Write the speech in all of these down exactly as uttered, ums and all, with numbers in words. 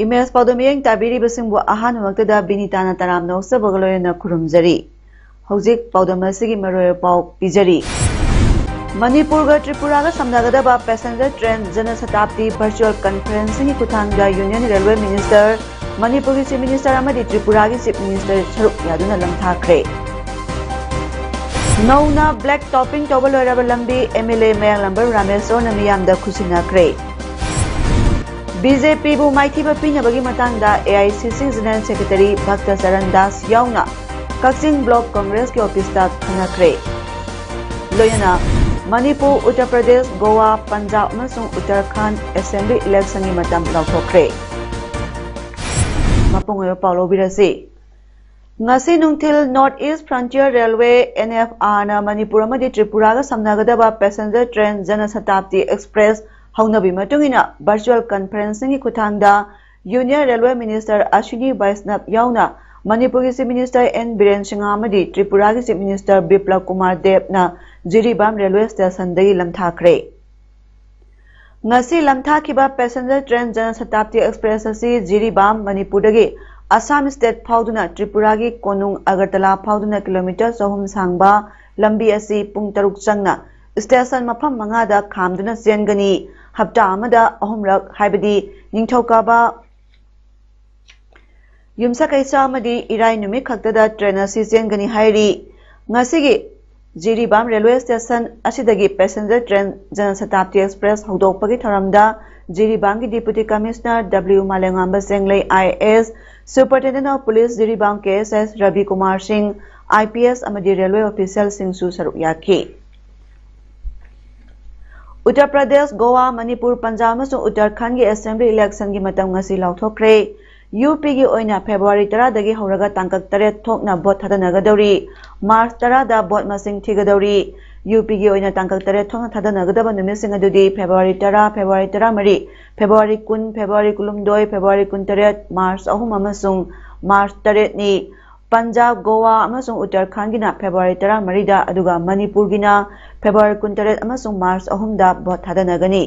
Image ꯄꯥꯎꯗꯝ ꯃꯤꯠꯌꯦꯡ ꯇꯥꯕꯤꯔꯤꯕꯁꯤꯡꯕꯨ ꯑꯍꯥꯟꯕꯃꯛꯇꯗ ꯕꯤꯅꯤꯇꯥꯅ ꯇꯔꯥꯝꯅ ꯑꯣꯛꯆꯕꯒ ꯂꯣꯏꯅꯅ ꯈꯨꯔꯨꯝꯖꯔꯤ꯫ ꯍꯧꯖꯤꯛ ꯄꯥꯎꯗꯝ ꯑꯁꯤꯒꯤ ꯃꯔꯨꯑꯣꯏꯕ ꯄꯥꯎ ꯄꯤꯖꯔꯤ꯫ ꯃꯅꯤꯄꯨꯔꯒ ꯇ꯭ꯔꯤꯄꯨꯔꯥꯒ ꯁꯝꯅꯒꯗꯕ passenger train ꯖꯅ ꯁꯇꯥꯕꯗꯤ virtual conferencingꯒꯤ ꯈꯨꯠꯊꯥꯡꯗ Union Railway Minister, ꯃꯅꯤꯄꯨꯔꯒꯤ Chief Minister ꯑꯃꯗꯤ ꯇ꯭ꯔꯤꯄꯨꯔꯥꯒꯤ Chief Minister ꯁꯔꯨꯛ ꯌꯥꯗꯨꯅ ꯂꯝꯊꯥꯈ꯭ꯔꯦ꯫ ꯅꯧꯅ black topping ꯇꯧꯕ ꯂꯣꯏꯔꯕ ꯂꯝꯕꯤ MLA ꯃꯌꯥꯡꯂꯝꯕꯝ ꯔꯥꯃꯦꯁꯣꯔꯅ ꯃꯤꯌꯥꯝꯗ ꯈꯨꯠꯁꯤꯟꯅꯈ꯭ꯔꯦ꯫ BJPꯕꯨ ꯃꯥꯏꯊꯤꯕ ꯄꯤꯅꯕꯒꯤ ꯃꯇꯥꯡꯗ AICC General Secretary Bhakta Charan Das ꯌꯥꯎꯅ ꯀꯛꯆꯤꯡ Block Congressꯀꯤ officeꯇ ꯈꯟꯅꯈ꯭ꯔꯦ꯫ ꯂꯣꯏꯅꯅ ꯃꯅꯤꯄꯨꯔ, ꯎꯠꯇꯔ ꯄ꯭ꯔꯗꯦꯁ, ꯒꯣꯋꯥ, ꯄꯟꯖꯥꯕ ꯑꯃꯁꯨꯡ ꯎꯠꯇꯔꯈꯟꯗ Assembly electionꯒꯤ ꯃꯇꯝ ꯂꯥꯎꯊꯣꯛꯈ꯭ꯔꯦ꯫ ꯃꯄꯨꯡ ꯑꯣꯏꯕ ꯄꯥꯎ ꯂꯧꯕꯤꯔꯁꯤ꯫ ꯉꯁꯤ ꯅꯨꯡꯊꯤꯜ North East Frontier Railway, NFRꯅ Manipur ꯑꯃꯗꯤ ꯇ꯭ꯔꯤꯄꯨꯔꯥꯒ ꯁꯝꯅꯒꯗꯕ passenger train ꯖꯅ ꯁꯇꯥꯕꯗꯤ Express ꯍꯧꯅꯕꯤ ꯃꯇꯨꯡ ꯏꯟꯅ virtual conferencingꯒꯤ ꯈꯨꯠꯊꯥꯡꯗ Union Railway Minister Ashwini Vaishnaw ꯌꯥꯎꯅ ꯃꯅꯤꯄꯨꯔꯒꯤ Chief Minister N Biren Singh ꯑꯃꯗꯤ ꯇ꯭ꯔꯤꯄꯨꯔꯥꯒꯤ Chief Minister ꯕꯤꯄ꯭ꯂꯕ Kumar ꯗꯦꯕꯅ Jiribam railway stationꯗꯒꯤ ꯂꯝꯊꯥꯈ꯭ꯔꯦ꯫ ꯉꯁꯤ ꯂꯝꯊꯥꯈꯤꯕ passenger train ꯖꯅ ꯁꯇꯥꯕꯗꯤ Express ꯑꯁꯤ ꯖꯤꯔꯤꯕꯥꯝ, ꯃꯅꯤꯄꯨꯔꯗꯒꯤ ꯑꯁꯥꯝ state ꯐꯥꯎꯗꯨꯅ ꯇ꯭ꯔꯤꯄꯨꯔꯥꯒꯤ ꯀꯣꯅꯨꯡ ꯑꯒꯔꯇꯂꯥ ꯐꯥꯎꯗꯨꯅ ꯀꯤꯂꯣꯃꯤꯇꯔ ꯆꯍꯨꯝ ꯁꯥꯡꯕ ꯂꯝꯕꯤ ꯑꯁꯤ ꯄꯨꯡ ꯇꯔꯨꯛ ꯆꯪꯅ station ꯃꯐꯝ ꯃꯉꯥꯗ ꯈꯥꯝꯗꯨꯅ ꯆꯦꯟꯒꯅꯤ꯫ ꯍꯞꯇꯥ ꯑꯃꯗ ꯑꯍꯨꯝꯂꯛ, ꯍꯥꯏꯕꯗꯤ ꯅꯤꯡꯊꯧꯀꯥꯕ, ꯌꯨꯝꯁꯀꯩꯁ ꯑꯃꯗꯤ ꯏꯔꯥꯏ ꯅꯨꯃꯤꯠ ꯈꯛꯇꯗ train ꯑꯁꯤ ꯆꯦꯟꯒꯅꯤ ꯍꯥꯏꯔꯤ꯫ ꯉꯁꯤꯒꯤ ꯖꯤꯔꯤꯕꯥꯝ railway station ꯑꯁꯤꯗꯒꯤ passenger train ꯖꯅ ꯁꯇꯥꯕꯗꯤ Express ꯍꯧꯗꯣꯛꯄꯒꯤ ꯊꯧꯔꯝꯗ ꯖꯤꯔꯤꯕꯥꯝꯒꯤ Deputy Commissioner W ꯃꯥꯂꯦꯝꯉꯥꯟꯕ ꯆꯦꯡꯂꯩ IAS, Superintendent of Police Jiribam KSS Ravi Kumar ꯁꯤꯡ, IPS ꯑꯃꯗꯤ railway officialꯁꯤꯡꯁꯨ ꯁꯔꯨꯛ ꯌꯥꯈꯤ꯫ ꯎꯠꯇꯔ ꯄ꯭ꯔꯗꯦꯁ, ꯒꯣꯋꯥ, ꯃꯅꯤꯄꯨꯔ, ꯄꯟꯖꯥꯕ ꯑꯃꯁꯨꯡ ꯎꯠꯇꯔꯈꯟꯒꯤ ꯑꯦꯁꯦꯝꯕ꯭ꯂꯤ ꯏꯂꯦꯛꯁꯟꯒꯤ ꯃꯇꯝ ꯉꯁꯤ ꯂꯥꯎꯊꯣꯛꯈ꯭ꯔꯦ꯫ UPꯒꯤ ꯑꯣꯏꯅ ꯐꯦꯕ꯭ꯔꯨꯋꯥꯔꯤ ꯇꯔꯥꯗꯒꯤ ꯍꯧꯔꯒ ꯇꯥꯡꯀꯛ ꯇꯔꯦꯠ ꯊꯣꯛꯅ ꯚꯣꯠ ꯊꯥꯗꯅꯒꯗꯧꯔꯤ꯫ ꯃꯥꯔꯆ ꯇꯔꯥꯗ ꯚꯣꯠ ꯃꯁꯤꯡ ꯊꯤꯒꯗꯧꯔꯤ꯫ UPꯒꯤ ꯑꯣꯏꯅ ꯇꯥꯡꯀꯛ ꯇꯔꯦꯠ ꯊꯣꯛꯅ ꯊꯥꯗꯅꯒꯗꯕ ꯅꯨꯃꯤꯠꯁꯤꯡ ꯑꯗꯨꯗꯤ ꯐꯦꯕ꯭ꯔꯨꯋꯥꯔꯤ ꯇꯔꯥ, ꯐꯦꯕ꯭ꯔꯨꯋꯥꯔꯤ ꯇꯔꯥꯃꯔꯤ, ꯐꯦꯕ꯭ꯔꯨꯋꯥꯔꯤ ꯀꯨꯟ, ꯐꯦꯕ꯭ꯔꯨꯋꯥꯔꯤ ꯀꯨꯟꯍꯨꯝꯗꯣꯏ, ꯐꯦꯕ꯭ꯔꯨꯋꯥꯔꯤ ꯀꯨꯟꯇꯔꯦꯠ, ꯃꯥꯔꯆ ꯑꯍꯨꯝ ꯑꯃꯁꯨꯡ ꯃꯥꯔꯆ ꯇꯔꯦꯠꯅꯤ꯫ ꯄꯟꯖꯥꯕ, ꯒꯣꯋꯥ ꯑꯃꯁꯨꯡ ꯎꯠꯇꯔꯈꯟꯒꯤꯅ ꯐꯦꯕ꯭ꯔꯨꯋꯥꯔꯤ ꯇꯔꯥꯃꯔꯤꯗ, ꯑꯗꯨꯒ ꯃꯅꯤꯄꯨꯔꯒꯤꯅ ꯐꯦꯕ꯭ꯔꯨꯋꯥꯔꯤ ꯀꯨꯟꯇꯔꯦꯠ ꯑꯃꯁꯨꯡ ꯃꯥꯔꯆ ꯑꯍꯨꯝꯗ ꯚꯣꯠ ꯊꯥꯗꯅꯒꯅꯤ꯫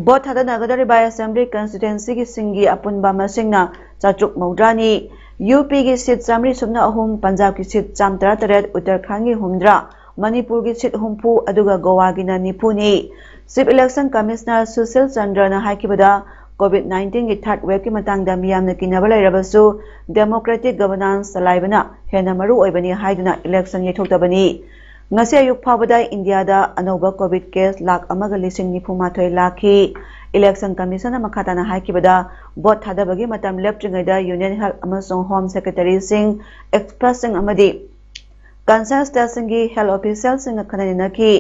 ꯚꯣꯠ ꯊꯥꯗꯅꯒꯗꯧꯔꯤꯕ ꯑꯦꯁꯦꯝꯕ꯭ꯂꯤ ꯀꯟꯁꯇꯤꯇ꯭ꯋꯦꯟꯁꯤꯒꯤꯁꯤꯡꯒꯤ ꯑꯄꯨꯟꯕ ꯃꯁꯤꯡꯅ ꯆꯥꯇ꯭ꯔꯨꯛ ꯃꯧꯗ꯭ꯔꯥꯅꯤ꯫ UPꯒꯤ ꯁꯤꯠ ꯆꯥꯃꯔꯤ ꯁꯨꯞꯅ ꯑꯍꯨꯝ, ꯄꯟꯖꯥꯕꯀꯤ ꯁꯤꯠ ꯆꯥꯝ ꯇꯔꯥꯇꯔꯦꯠ, ꯎꯠꯇꯔꯈꯟꯒꯤ ꯍꯨꯝꯗ꯭ꯔꯥ, ꯃꯅꯤꯄꯨꯔꯒꯤ ꯁꯤꯠ ꯍꯨꯝꯐꯨ, ꯑꯗꯨꯒ ꯒꯣꯋꯥꯒꯤꯅ ꯅꯤꯐꯨꯅꯤ꯫ ꯆꯤꯐ ꯏꯂꯦꯛꯁꯟ ꯀꯃꯤꯁꯅꯔ ꯁꯨꯁꯤꯜ ꯆꯟꯗ꯭ꯔꯅ ꯍꯥꯏꯈꯤꯕꯗ, COVID nineteenꯒꯤ third waveꯀꯤ ꯃꯇꯥꯡꯗ ꯃꯤꯌꯥꯝꯅ ꯀꯤꯅꯕ ꯂꯩꯔꯕꯁꯨ, democratic governance ꯆꯂꯥꯏꯕꯅ ꯍꯦꯟꯅ ꯃꯔꯨ ꯑꯣꯏꯕꯅꯤ ꯍꯥꯏꯗꯨꯅ ꯏꯂꯦꯛꯁꯟ ꯌꯩꯊꯣꯛꯇꯕꯅꯤ꯫ ꯉꯁꯤ ꯑꯌꯨꯛ ꯐꯥꯎꯕꯗ ꯏꯟꯗꯤꯌꯥꯗ ꯑꯅꯧꯕ COVID case ꯂꯥꯈ ꯑꯃꯒ ꯂꯤꯁꯤꯡ ꯅꯤꯐꯨ ꯃꯥꯊꯣꯏ ꯂꯥꯛꯈꯤ꯫ ꯏꯂꯦꯛꯁꯟ ꯀꯃꯤꯁꯟꯅ ꯃꯈꯥ ꯇꯥꯅ ꯍꯥꯏꯈꯤꯕꯗ, ꯚꯣꯠ ꯊꯥꯗꯕꯒꯤ ꯃꯇꯝ ꯂꯦꯞꯇ꯭ꯔꯤꯉꯩꯗ Union Health ꯑꯃꯁꯨꯡ Home Secretaryꯁꯤꯡ, expertꯁꯤꯡ ꯑꯃꯗꯤ ꯀꯟꯁꯔꯟ ꯁ꯭ꯇꯦꯠꯁꯤꯡꯒꯤ health officialꯁꯤꯡꯒ ꯈꯟꯅ ꯅꯩꯅꯈꯤ꯫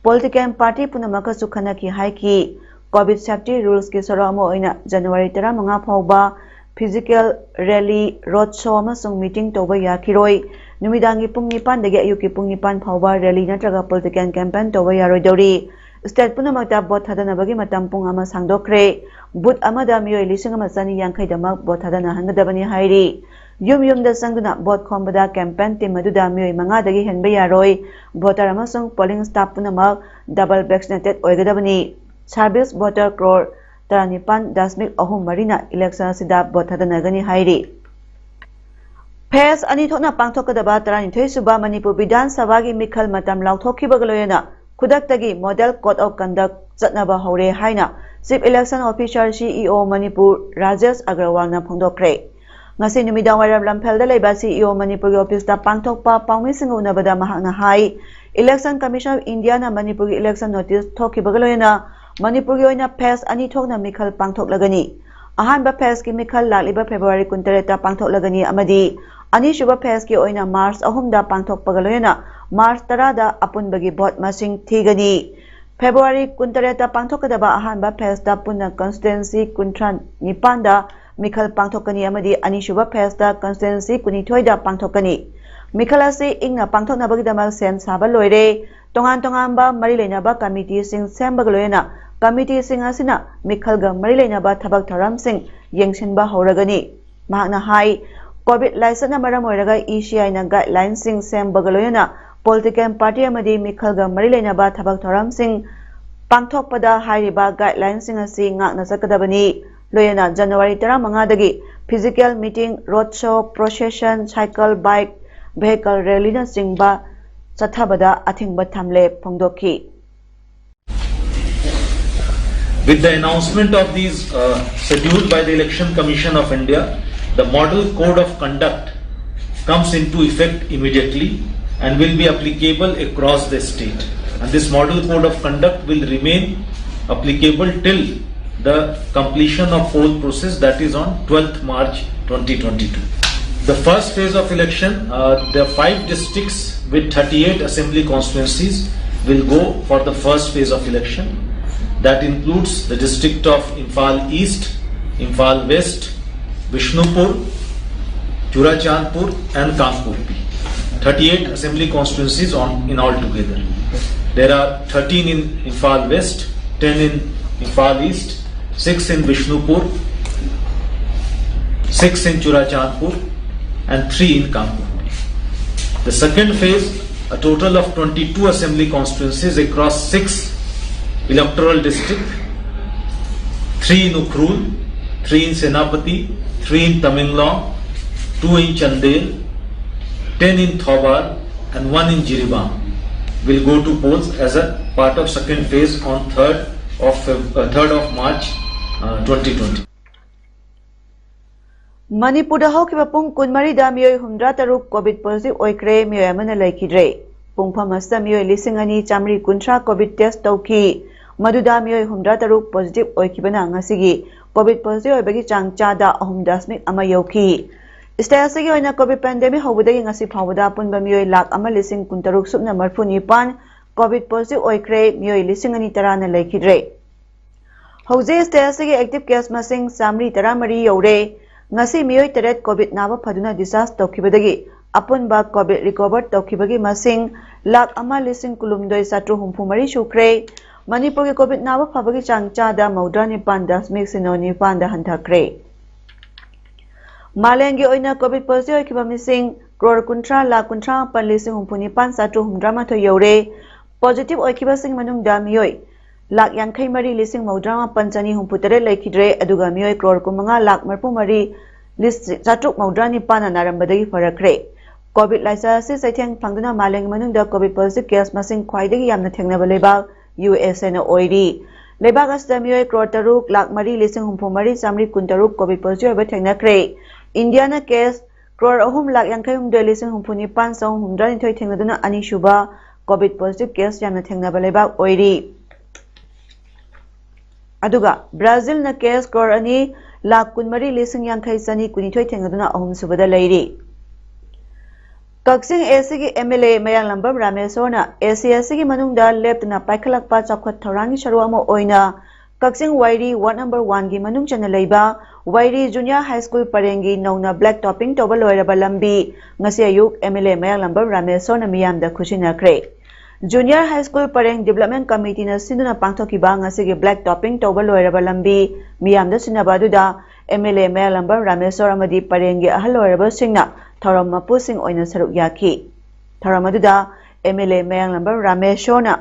Political party ꯄꯨꯝꯅꯃꯛꯀꯁꯨ ꯈꯟꯅꯈꯤ ꯍꯥꯏꯈꯤ꯫ COVID safety rulesꯀꯤ ꯁꯔꯨꯛ ꯑꯃ ꯑꯣꯏꯅ ꯖꯅꯋꯥꯔꯤ ꯇꯔꯥꯃꯉꯥ ꯐꯥꯎꯕ physical rally, road show ꯑꯃꯁꯨꯡ meeting ꯇꯧꯕ ꯌꯥꯈꯤꯔꯣꯏ꯫ ꯅꯨꯃꯤꯗꯥꯡꯒꯤ ꯄꯨꯡ ꯅꯤꯄꯥꯟꯗꯒꯤ ꯑꯌꯨꯛꯀꯤ ꯄꯨꯡ ꯅꯤꯄꯥꯟ ꯐꯥꯎꯕ rally ꯅꯠꯇ꯭ꯔꯒ political campaign ꯇꯧꯕ ꯌꯥꯔꯣꯏꯗꯧꯔꯤ꯫ State ꯄꯨꯝꯅꯃꯛꯇ ꯚꯣꯠ ꯊꯥꯗꯅꯕꯒꯤ ꯃꯇꯝ ꯄꯨꯡ ꯑꯃ ꯁꯥꯡꯗꯣꯛꯈ꯭ꯔꯦ꯫ Booth ꯑꯃꯗ ꯃꯤꯑꯣꯏ ꯂꯤꯁꯤꯡ ꯑꯃ ꯆꯅꯤ ꯌꯥꯡꯈꯩꯗꯃꯛ ꯚꯣꯠ ꯊꯥꯗꯅꯍꯟꯒꯗꯕꯅꯤ ꯍꯥꯏꯔꯤ꯫ ꯌꯨꯝ ꯌꯨꯝꯗ ꯆꯪꯗꯨꯅ ꯚꯣꯠ ꯈꯣꯝꯕꯗ campaign team ꯑꯗꯨꯗ ꯃꯤꯑꯣꯏ ꯃꯉꯥꯗꯒꯤ ꯍꯦꯟꯕ ꯌꯥꯔꯣꯏ꯫ Voter ꯑꯃꯁꯨꯡ polling staff ꯄꯨꯝꯅꯃꯛ double vaccinated ꯑꯣꯏꯒꯗꯕꯅꯤ꯫ Service voter crore ꯇꯔꯥꯅꯤꯄꯥꯟ ꯗꯁꯃꯤꯛ ꯑꯍꯨꯝ ꯃꯔꯤꯅ election ꯑꯁꯤꯗ ꯚꯣꯠ ꯊꯥꯗꯅꯒꯅꯤ ꯍꯥꯏꯔꯤ꯫ Phase ꯑꯅꯤ ꯊꯣꯛꯅ ꯄꯥꯡꯊꯣꯛꯀꯗꯕ ꯇꯔꯥꯅꯤꯊꯣꯏ ꯁꯨꯕ ꯃꯅꯤꯄꯨꯔ ꯕꯤꯙꯥꯟ ꯁꯚꯥꯒꯤ ꯃꯤꯈꯜ ꯃꯇꯝ ꯂꯥꯎꯊꯣꯛꯈꯤꯕꯒ ꯂꯣꯏꯅꯅ ꯈꯨꯗꯛꯇꯒꯤ Model Code of Conduct ꯆꯠꯅꯕ ꯍꯧꯔꯦ ꯍꯥꯏꯅ Chief Election Officer, CEO, Manipur Rajesh ꯑꯒꯔꯋꯥꯜꯅ ꯐꯣꯡꯗꯣꯛꯈ꯭ꯔꯦ꯫ ꯉꯁꯤ ꯅꯨꯃꯤꯗꯥꯡ ꯋꯥꯏꯔꯝ ꯂꯝꯐꯦꯜꯗ ꯂꯩꯕ CEO ꯃꯅꯤꯄꯨꯔꯒꯤ officeꯇ ꯄꯥꯡꯊꯣꯛꯄ ꯄꯥꯎꯃꯤꯁꯤꯡꯒ ꯎꯅꯕꯗ ꯃꯍꯥꯛꯅ ꯍꯥꯏ, Election Commission of Indiaꯅ ꯃꯅꯤꯄꯨꯔꯒꯤ election notice ꯊꯣꯛꯈꯤꯕꯒ ꯂꯣꯏꯅꯅ ꯃꯅꯤꯄꯨꯔꯒꯤ ꯑꯣꯏꯅ phase ꯑꯅꯤ ꯊꯣꯛꯅ ꯃꯤꯈꯜ ꯄꯥꯡꯊꯣꯛꯂꯒꯅꯤ꯫ ꯑꯍꯥꯟꯕ phaseꯀꯤ ꯃꯤꯈꯜ ꯂꯥꯛꯂꯤꯕ February ꯀꯨꯟꯇꯔꯦꯠꯇ ꯄꯥꯡꯊꯣꯛꯂꯒꯅꯤ ꯑꯃꯗꯤ ꯑꯅꯤꯁꯨꯕ phaseꯀꯤ ꯑꯣꯏꯅ March ꯑꯍꯨꯝꯗ ꯄꯥꯡꯊꯣꯛꯄꯒ ꯂꯣꯏꯅꯅ March ꯇꯔꯥꯗ ꯑꯄꯨꯟꯕꯒꯤ vote ꯃꯁꯤꯡ ꯊꯤꯒꯅꯤ꯫ ꯐꯦꯕ꯭ꯔꯨꯋꯥꯔꯤ ꯀꯨꯟꯇꯔꯦꯠꯇ ꯄꯥꯡꯊꯣꯛꯀꯗꯕ ꯑꯍꯥꯟꯕ ꯐꯦꯖꯇ ꯄꯨꯟꯅ ꯀꯟꯁꯇꯤꯇ꯭ꯋꯦꯟꯁꯤ ꯀꯨꯟꯊ꯭ꯔꯥ ꯅꯤꯄꯥꯟꯗ ꯃꯤꯈꯜ ꯄꯥꯡꯊꯣꯛꯀꯅꯤ ꯑꯃꯗꯤ ꯑꯅꯤꯁꯨꯕ ꯐꯦꯖꯇ ꯀꯟꯁꯇꯤꯇ꯭ꯋꯦꯟꯁꯤ ꯀꯨꯟꯅꯤꯊꯣꯏꯗ ꯄꯥꯡꯊꯣꯛꯀꯅꯤ꯫ ꯃꯤꯈꯜ ꯑꯁꯤ ꯏꯪꯅ ꯄꯥꯡꯊꯣꯛꯅꯕꯒꯤꯗꯃꯛ ꯁꯦꯝ ꯁꯥꯕ ꯂꯣꯏꯔꯦ꯫ ꯇꯣꯉꯥꯟ ꯇꯣꯉꯥꯟꯕ ꯃꯔꯤ ꯂꯩꯅꯕ ꯀꯃꯤꯇꯤꯁꯤꯡ ꯁꯦꯝꯕꯒ ꯂꯣꯏꯅꯅ ꯀꯃꯤꯇꯤꯁꯤꯡ ꯑꯁꯤꯅ ꯃꯤꯈꯜꯒ ꯃꯔꯤ ꯂꯩꯅꯕ ꯊꯕꯛ ꯊꯧꯔꯝꯁꯤꯡ ꯌꯦꯡꯁꯤꯟꯕ ꯍꯧꯔꯒꯅꯤ꯫ ꯃꯍꯥꯛꯅ ꯍꯥꯏ, ꯀꯣꯚꯤꯗ ꯂꯥꯏꯆꯠꯅ ꯃꯔꯝ ꯑꯣꯏꯔꯒ ꯏ ꯁꯤ ꯑꯥꯏꯅ ꯒꯥꯏꯗꯂꯥꯏꯟꯁꯤꯡ ꯁꯦꯝꯕꯒ ꯂꯣꯏꯅꯅ ꯄꯣꯂꯤꯇꯤꯀꯦꯜ ꯄꯥꯔꯇꯤ ꯑꯃꯗꯤ ꯃꯤꯈꯜꯒ ꯃꯔꯤ ꯂꯩꯅꯕ ꯊꯕꯛ ꯊꯧꯔꯝꯁꯤꯡ ꯄꯥꯡꯊꯣꯛꯄꯗ ꯍꯥꯏꯔꯤꯕ ꯒꯥꯏꯗꯂꯥꯏꯟꯁꯤꯡ ꯑꯁꯤ ꯉꯥꯛꯅ ꯆꯠꯀꯗꯕꯅꯤ꯫ ꯂꯣꯏꯅꯅ ꯖꯅꯋꯥꯔꯤ ꯇꯔꯥꯃꯉꯥꯗꯒꯤ ꯐꯤꯖꯤꯀꯦꯜ ꯃꯤꯇꯤꯡ, ꯔꯣꯗ ꯁꯣ, ꯄ꯭ꯔꯣꯁꯦꯁꯟ, ꯁꯥꯏꯀꯜ, ꯕꯥꯏꯛ, ꯚꯦꯍꯤꯀꯜ ꯔꯦꯂꯤꯅꯆꯤꯡꯕ ꯆꯠꯊꯕꯗ ꯑꯊꯤꯡꯕ ꯊꯝꯂꯦ ꯐꯣꯡꯗꯣꯛꯈꯤ꯫ With the announcement of these uh, scheduled by the Election Commission of India, the Model Code of Conduct comes into effect immediately and will be applicable across the state. And this Model Code of Conduct will remain applicable till the completion of poll process, that is on twelfth March twenty twenty-two. The first phase of election, uh, the five districts with thirty-eight assembly constituencies will go for the first phase of election. That includes the district of Imphal East, Imphal West, Bishnupur, Churachandpur and Kangpokpi. Thirty-eight assembly constituencies on in all together. There are thirteen in Imphal West, ten in Imphal East, six in Bishnupur, six in Churachandpur, and three in Kangpokpi. The second phase, a total of twenty-two assembly constituencies across six electoral districts, three in Ukhrul, three in Senapati, three in Tamenglong, two in Chandel, ten in Thoubal, and one in Jiribam will go to polls as a part of second phase on third of Feb- uh, third of March uh, twenty twenty. ꯃꯅꯤꯄꯨꯔꯗ ꯍꯧꯈꯤꯕ ꯄꯨꯡ ꯀꯨꯟꯃꯔꯤꯗ ꯃꯤꯑꯣꯏ ꯍꯨꯝꯗ꯭ꯔꯥ ꯇꯔꯨꯛ COVID positive ꯑꯣꯏꯈ꯭ꯔꯦ, ꯃꯤꯑꯣꯏ ꯑꯃꯅ ꯂꯩꯈꯤꯗ꯭ꯔꯦ꯫ ꯄꯨꯡꯐꯝ ꯑꯁꯤꯗ ꯃꯤꯑꯣꯏ ꯂꯤꯁꯤꯡ ꯑꯅꯤ ꯆꯥꯃꯔꯤ ꯀꯨꯟꯊ꯭ꯔꯥ ꯀꯣꯚꯤꯗ ꯇꯦꯁ ꯇꯧꯈꯤ꯫ ꯃꯗꯨꯗ ꯃꯤꯑꯣꯏ ꯍꯨꯝꯗ꯭ꯔꯥ ꯇꯔꯨꯛ ꯄꯣꯖꯤꯇꯤꯚ ꯑꯣꯏꯈꯤꯕꯅ ꯉꯁꯤꯒꯤ ꯀꯣꯚꯤꯗ ꯄꯣꯖꯤꯇꯤꯚ ꯑꯣꯏꯕꯒꯤ ꯆꯥꯡ ꯆꯥꯗ ꯑꯍꯨꯝ ꯗꯁꯃꯤꯛ ꯑꯃ ꯌꯧꯈꯤ꯫ ꯁ꯭ꯇꯦꯠ ꯑꯁꯤꯒꯤ ꯑꯣꯏꯅ ꯀꯣꯚꯤꯗ ꯄꯦꯟꯗꯦꯃꯤꯛ ꯍꯧꯕꯗꯒꯤ ꯉꯁꯤ ꯐꯥꯎꯕꯗ ꯑꯄꯨꯟꯕ ꯃꯤꯑꯣꯏ ꯂꯥꯈ ꯑꯃ ꯂꯤꯁꯤꯡ ꯀꯨꯟꯇꯔꯨꯛ ꯁꯨꯞꯅ ꯃꯔꯤꯐꯨ ꯅꯤꯄꯥꯟ ꯀꯣꯚꯤꯗ ꯄꯣꯖꯤꯇꯤꯚ ꯑꯣꯏꯈ꯭ꯔꯦ꯫ ꯃꯤꯑꯣꯏ ꯂꯤꯁꯤꯡ ꯑꯅꯤ ꯇꯔꯥꯅ ꯂꯩꯈꯤꯗ꯭ꯔꯦ꯫ ꯍꯧꯖꯤꯛ ꯁ꯭ꯇꯦꯠ ꯑꯁꯤꯒꯤ ꯑꯦꯛꯇꯤꯚ ꯀꯦꯁ ꯃꯁꯤꯡ ꯆꯥꯃꯔꯤ ꯇꯔꯥꯃꯔꯤ ꯌꯧꯔꯦ꯫ ꯉꯁꯤ ꯃꯤꯑꯣꯏ ꯇꯔꯦꯠ ꯀꯣꯚꯤꯗ ꯅꯥꯕ ꯐꯗꯨꯅ ꯗꯤꯁꯆꯥꯔꯖ ꯇꯧꯈꯤꯕꯗꯒꯤ ꯑꯄꯨꯟꯕ ꯀꯣꯚꯤꯗ ꯔꯤꯀꯣꯚꯔ ꯇꯧꯈꯤꯕꯒꯤ ꯃꯁꯤꯡ ꯂꯥꯈ ꯑꯃ ꯂꯤꯁꯤꯡ ꯀꯨꯟꯍꯨꯝꯗꯣꯏ ꯆꯥꯇ꯭ꯔꯨꯛ ꯍꯨꯝꯐꯨ ꯃꯔꯤ ꯁꯨꯈ꯭ꯔꯦ꯫ ꯃꯅꯤꯄꯨꯔꯒꯤ ꯀꯣꯚꯤꯗ ꯅꯥꯕ ꯐꯕꯒꯤ ꯆꯥꯡ ꯆꯥꯗ ꯃꯧꯗ꯭ꯔꯥ ꯅꯤꯄꯥꯟ ꯗꯁꯃꯤꯛ ꯁꯤꯅꯣ ꯅꯤꯄꯥꯟꯗ ꯍꯟꯊꯈ꯭ꯔꯦ꯫ ꯃꯥꯂꯦꯝꯒꯤ ꯑꯣꯏꯅ ꯀꯣꯚꯤꯗ ꯄꯣꯖꯤꯇꯤꯚ ꯑꯣꯏꯈꯤꯕ ꯃꯤꯁꯤꯡ ꯀ꯭ꯔꯣꯔ ꯀꯨꯟꯊ꯭ꯔꯥ ꯂꯥꯈ ꯀꯨꯟꯊ꯭ꯔꯥ ꯃꯥꯄꯟ ꯂꯤꯁꯤꯡ ꯍꯨꯝꯐꯨ ꯅꯤꯄꯥꯟ ꯆꯥꯇ꯭ꯔꯨꯛ ꯍꯨꯝꯗ꯭ꯔꯥ ꯃꯥꯊꯣꯏ ꯌꯧꯔꯦ꯫ ꯄꯣꯖꯤꯇꯤꯚ ꯑꯣꯏꯈꯤꯕꯁꯤꯡ ꯃꯅꯨꯡꯗ ꯃꯤꯑꯣꯏ ꯂꯥꯈ ꯌꯥꯡꯈꯩ ꯃꯔꯤ ꯂꯤꯁꯤꯡ ꯃꯧꯗ꯭ꯔꯥ ꯃꯥꯄꯟ ꯆꯅꯤ ꯍꯨꯝꯐꯨ ꯇꯔꯦꯠ ꯂꯩꯈꯤꯗ꯭ꯔꯦ, ꯑꯗꯨꯒ ꯃꯤꯑꯣꯏ ꯀ꯭ꯔꯣꯔ ꯀꯨꯟꯃꯉꯥ ꯂꯥꯈ ꯃꯔꯤꯐꯨ ꯃꯔꯤ ꯂꯤꯁꯤꯡ ꯆꯥꯇ꯭ꯔꯨꯛ ꯃꯧꯗ꯭ꯔꯥ ꯅꯤꯄꯥꯟꯅ ꯅꯥꯔꯝꯕꯗꯒꯤ ꯐꯔꯛꯈ꯭ꯔꯦ꯫ ꯀꯣꯚꯤꯗ ꯂꯥꯏꯆꯠ ꯑꯁꯤ ꯆꯩꯊꯦꯡ ꯐꯪꯗꯨꯅ ꯃꯥꯂꯦꯝꯒꯤ ꯃꯅꯨꯡꯗ ꯀꯣꯚꯤꯗ ꯄꯣꯖꯤꯇꯤꯚ ꯀꯦꯁ ꯃꯁꯤꯡ ꯈ꯭ꯋꯥꯏꯗꯒꯤ ꯌꯥꯝꯅ ꯊꯦꯡꯅꯕ ꯂꯩꯕꯥꯛ ꯌꯨ ꯑꯦꯁ ꯑꯦꯅ ꯑꯣꯏꯔꯤ꯫ ꯂꯩꯕꯥꯛ ꯑꯁꯤꯗ ꯃꯤꯑꯣꯏ ꯀ꯭ꯔꯣꯔ ꯇꯔꯨꯛ ꯂꯥꯈ ꯃꯔꯤ ꯂꯤꯁꯤꯡ ꯍꯨꯝꯐꯨ ꯃꯔꯤ ꯆꯥꯃꯔꯤ ꯀꯨꯟꯇꯔꯨꯛ ꯀꯣꯚꯤꯗ ꯄꯣꯖꯤꯇꯤꯚ ꯑꯣꯏꯕ ꯊꯦꯡꯅꯈ꯭ꯔꯦ꯫ ꯏꯟꯗꯤꯌꯥꯅ ꯀꯦꯁ ꯀ꯭ꯔꯣꯔ ꯑꯍꯨꯝ ꯂꯥꯈ ꯌꯥꯡꯈꯩ ꯍꯨꯝꯗꯣꯏ ꯂꯤꯁꯤꯡ ꯍꯨꯝꯐꯨ ꯅꯤꯄꯥꯟ ꯆꯍꯨꯝ ꯍꯨꯝꯗ꯭ꯔꯥ ꯅꯤꯊꯣꯏ ꯊꯦꯡꯅꯗꯨꯅ ꯑꯅꯤꯁꯨꯕ ꯀꯣꯚꯤꯗ ꯄꯣꯖꯤꯇꯤꯚ ꯀꯦꯁ ꯌꯥꯝꯅ ꯊꯦꯡꯅꯕ ꯂꯩꯕꯥꯛ ꯑꯣꯏꯔꯤ꯫ ꯑꯗꯨꯒ ꯕ꯭ꯔꯥꯖꯤꯜꯅ ꯀꯦꯁ ꯀ꯭ꯔꯣꯔ ꯑꯅꯤ ꯂꯥꯈ ꯀꯨꯟꯃꯔꯤ ꯂꯤꯁꯤꯡ ꯌꯥꯡꯈꯩ ꯆꯅꯤ ꯀꯨꯟꯅꯤꯊꯣꯏ ꯊꯦꯡꯅꯗꯨꯅ ꯑꯍꯨꯝꯁꯨꯕꯗ ꯂꯩꯔꯤ꯫ ꯀꯛꯆꯤꯡ ꯑꯦ ꯁꯤꯒꯤ ꯑꯦꯝ ꯑꯦꯜ ꯑꯦ ꯃꯌꯥꯡꯂꯝꯕꯝ ꯔꯥꯃꯦꯁꯣꯔꯅ ꯑꯦ ꯁꯤ ꯑꯁꯤꯒꯤ ꯃꯅꯨꯡꯗ ꯂꯦꯞꯇꯅ ꯄꯥꯏꯈꯠꯂꯛꯄ ꯆꯥꯎꯈꯠ ꯊꯧꯔꯥꯡꯒꯤ ꯁꯔꯨꯛ ꯑꯃ ꯑꯣꯏꯅ ꯀꯛꯆꯤꯡ ꯋꯥꯏꯔꯤ ꯋꯥꯔꯗ ꯅꯝꯕꯔ ꯋꯥꯟꯒꯤ ꯃꯅꯨꯡ ꯆꯟꯅ ꯂꯩꯕ ꯋꯥꯏꯔꯤ ꯖꯨꯅꯤꯌꯔ ꯍꯥꯏ ꯁ꯭ꯀꯨꯜ ꯄꯔꯦꯡꯒꯤ ꯅꯧꯅ ꯕ꯭ꯂꯦꯛ ꯇꯣꯞꯄꯤꯡ ꯇꯧꯕ ꯂꯣꯏꯔꯕ ꯂꯝꯕꯤ ꯉꯁꯤ ꯑꯌꯨꯛ ꯑꯦꯝ ꯑꯦꯜ ꯑꯦ ꯃꯌꯥꯡꯂꯝꯕꯝ ꯔꯥꯃꯦꯁꯣꯔꯅ ꯃꯤꯌꯥꯝꯗ ꯈꯨꯠꯁꯤꯟꯅꯈ꯭ꯔꯦ꯫ ꯖꯨꯅꯤꯌꯔ ꯍꯥꯏ ꯁ꯭ꯀꯨꯜ ꯄꯔꯦꯡ ꯗꯤꯕꯂꯞꯃꯦꯟ ꯀꯃꯤꯇꯤꯅ ꯁꯤꯟꯗꯨꯅ ꯄꯥꯡꯊꯣꯛꯈꯤꯕ ꯉꯁꯤꯒꯤ ꯕ꯭ꯂꯦꯛ ꯇꯣꯞꯄꯤꯡ ꯇꯧꯕ ꯂꯣꯏꯔꯕ ꯂꯝꯕꯤ ꯃꯤꯌꯥꯝꯗ ꯁꯤꯟꯅꯕ ꯑꯗꯨꯗ ꯑꯦꯝ ꯑꯦꯜ ꯑꯦ ꯃꯌꯥꯡꯂꯝꯕꯝ ꯔꯥꯃꯦꯁꯣꯔ ꯑꯃꯗꯤ ꯄꯔꯦꯡꯒꯤ ꯑꯍꯜ ꯑꯣꯏꯔꯕꯁꯤꯡꯅ ꯊꯧꯔꯝ ꯃꯄꯨꯁꯤꯡ ꯑꯣꯏꯅ ꯁꯔꯨꯛ ꯌꯥꯈꯤ꯫ ꯊꯧꯔꯝ ꯑꯗꯨꯗ ꯑꯦꯝ ꯑꯦꯜ ꯑꯦ ꯃꯌꯥꯡꯂꯝꯕꯝ ꯔꯥꯃꯦꯁꯣꯔꯅ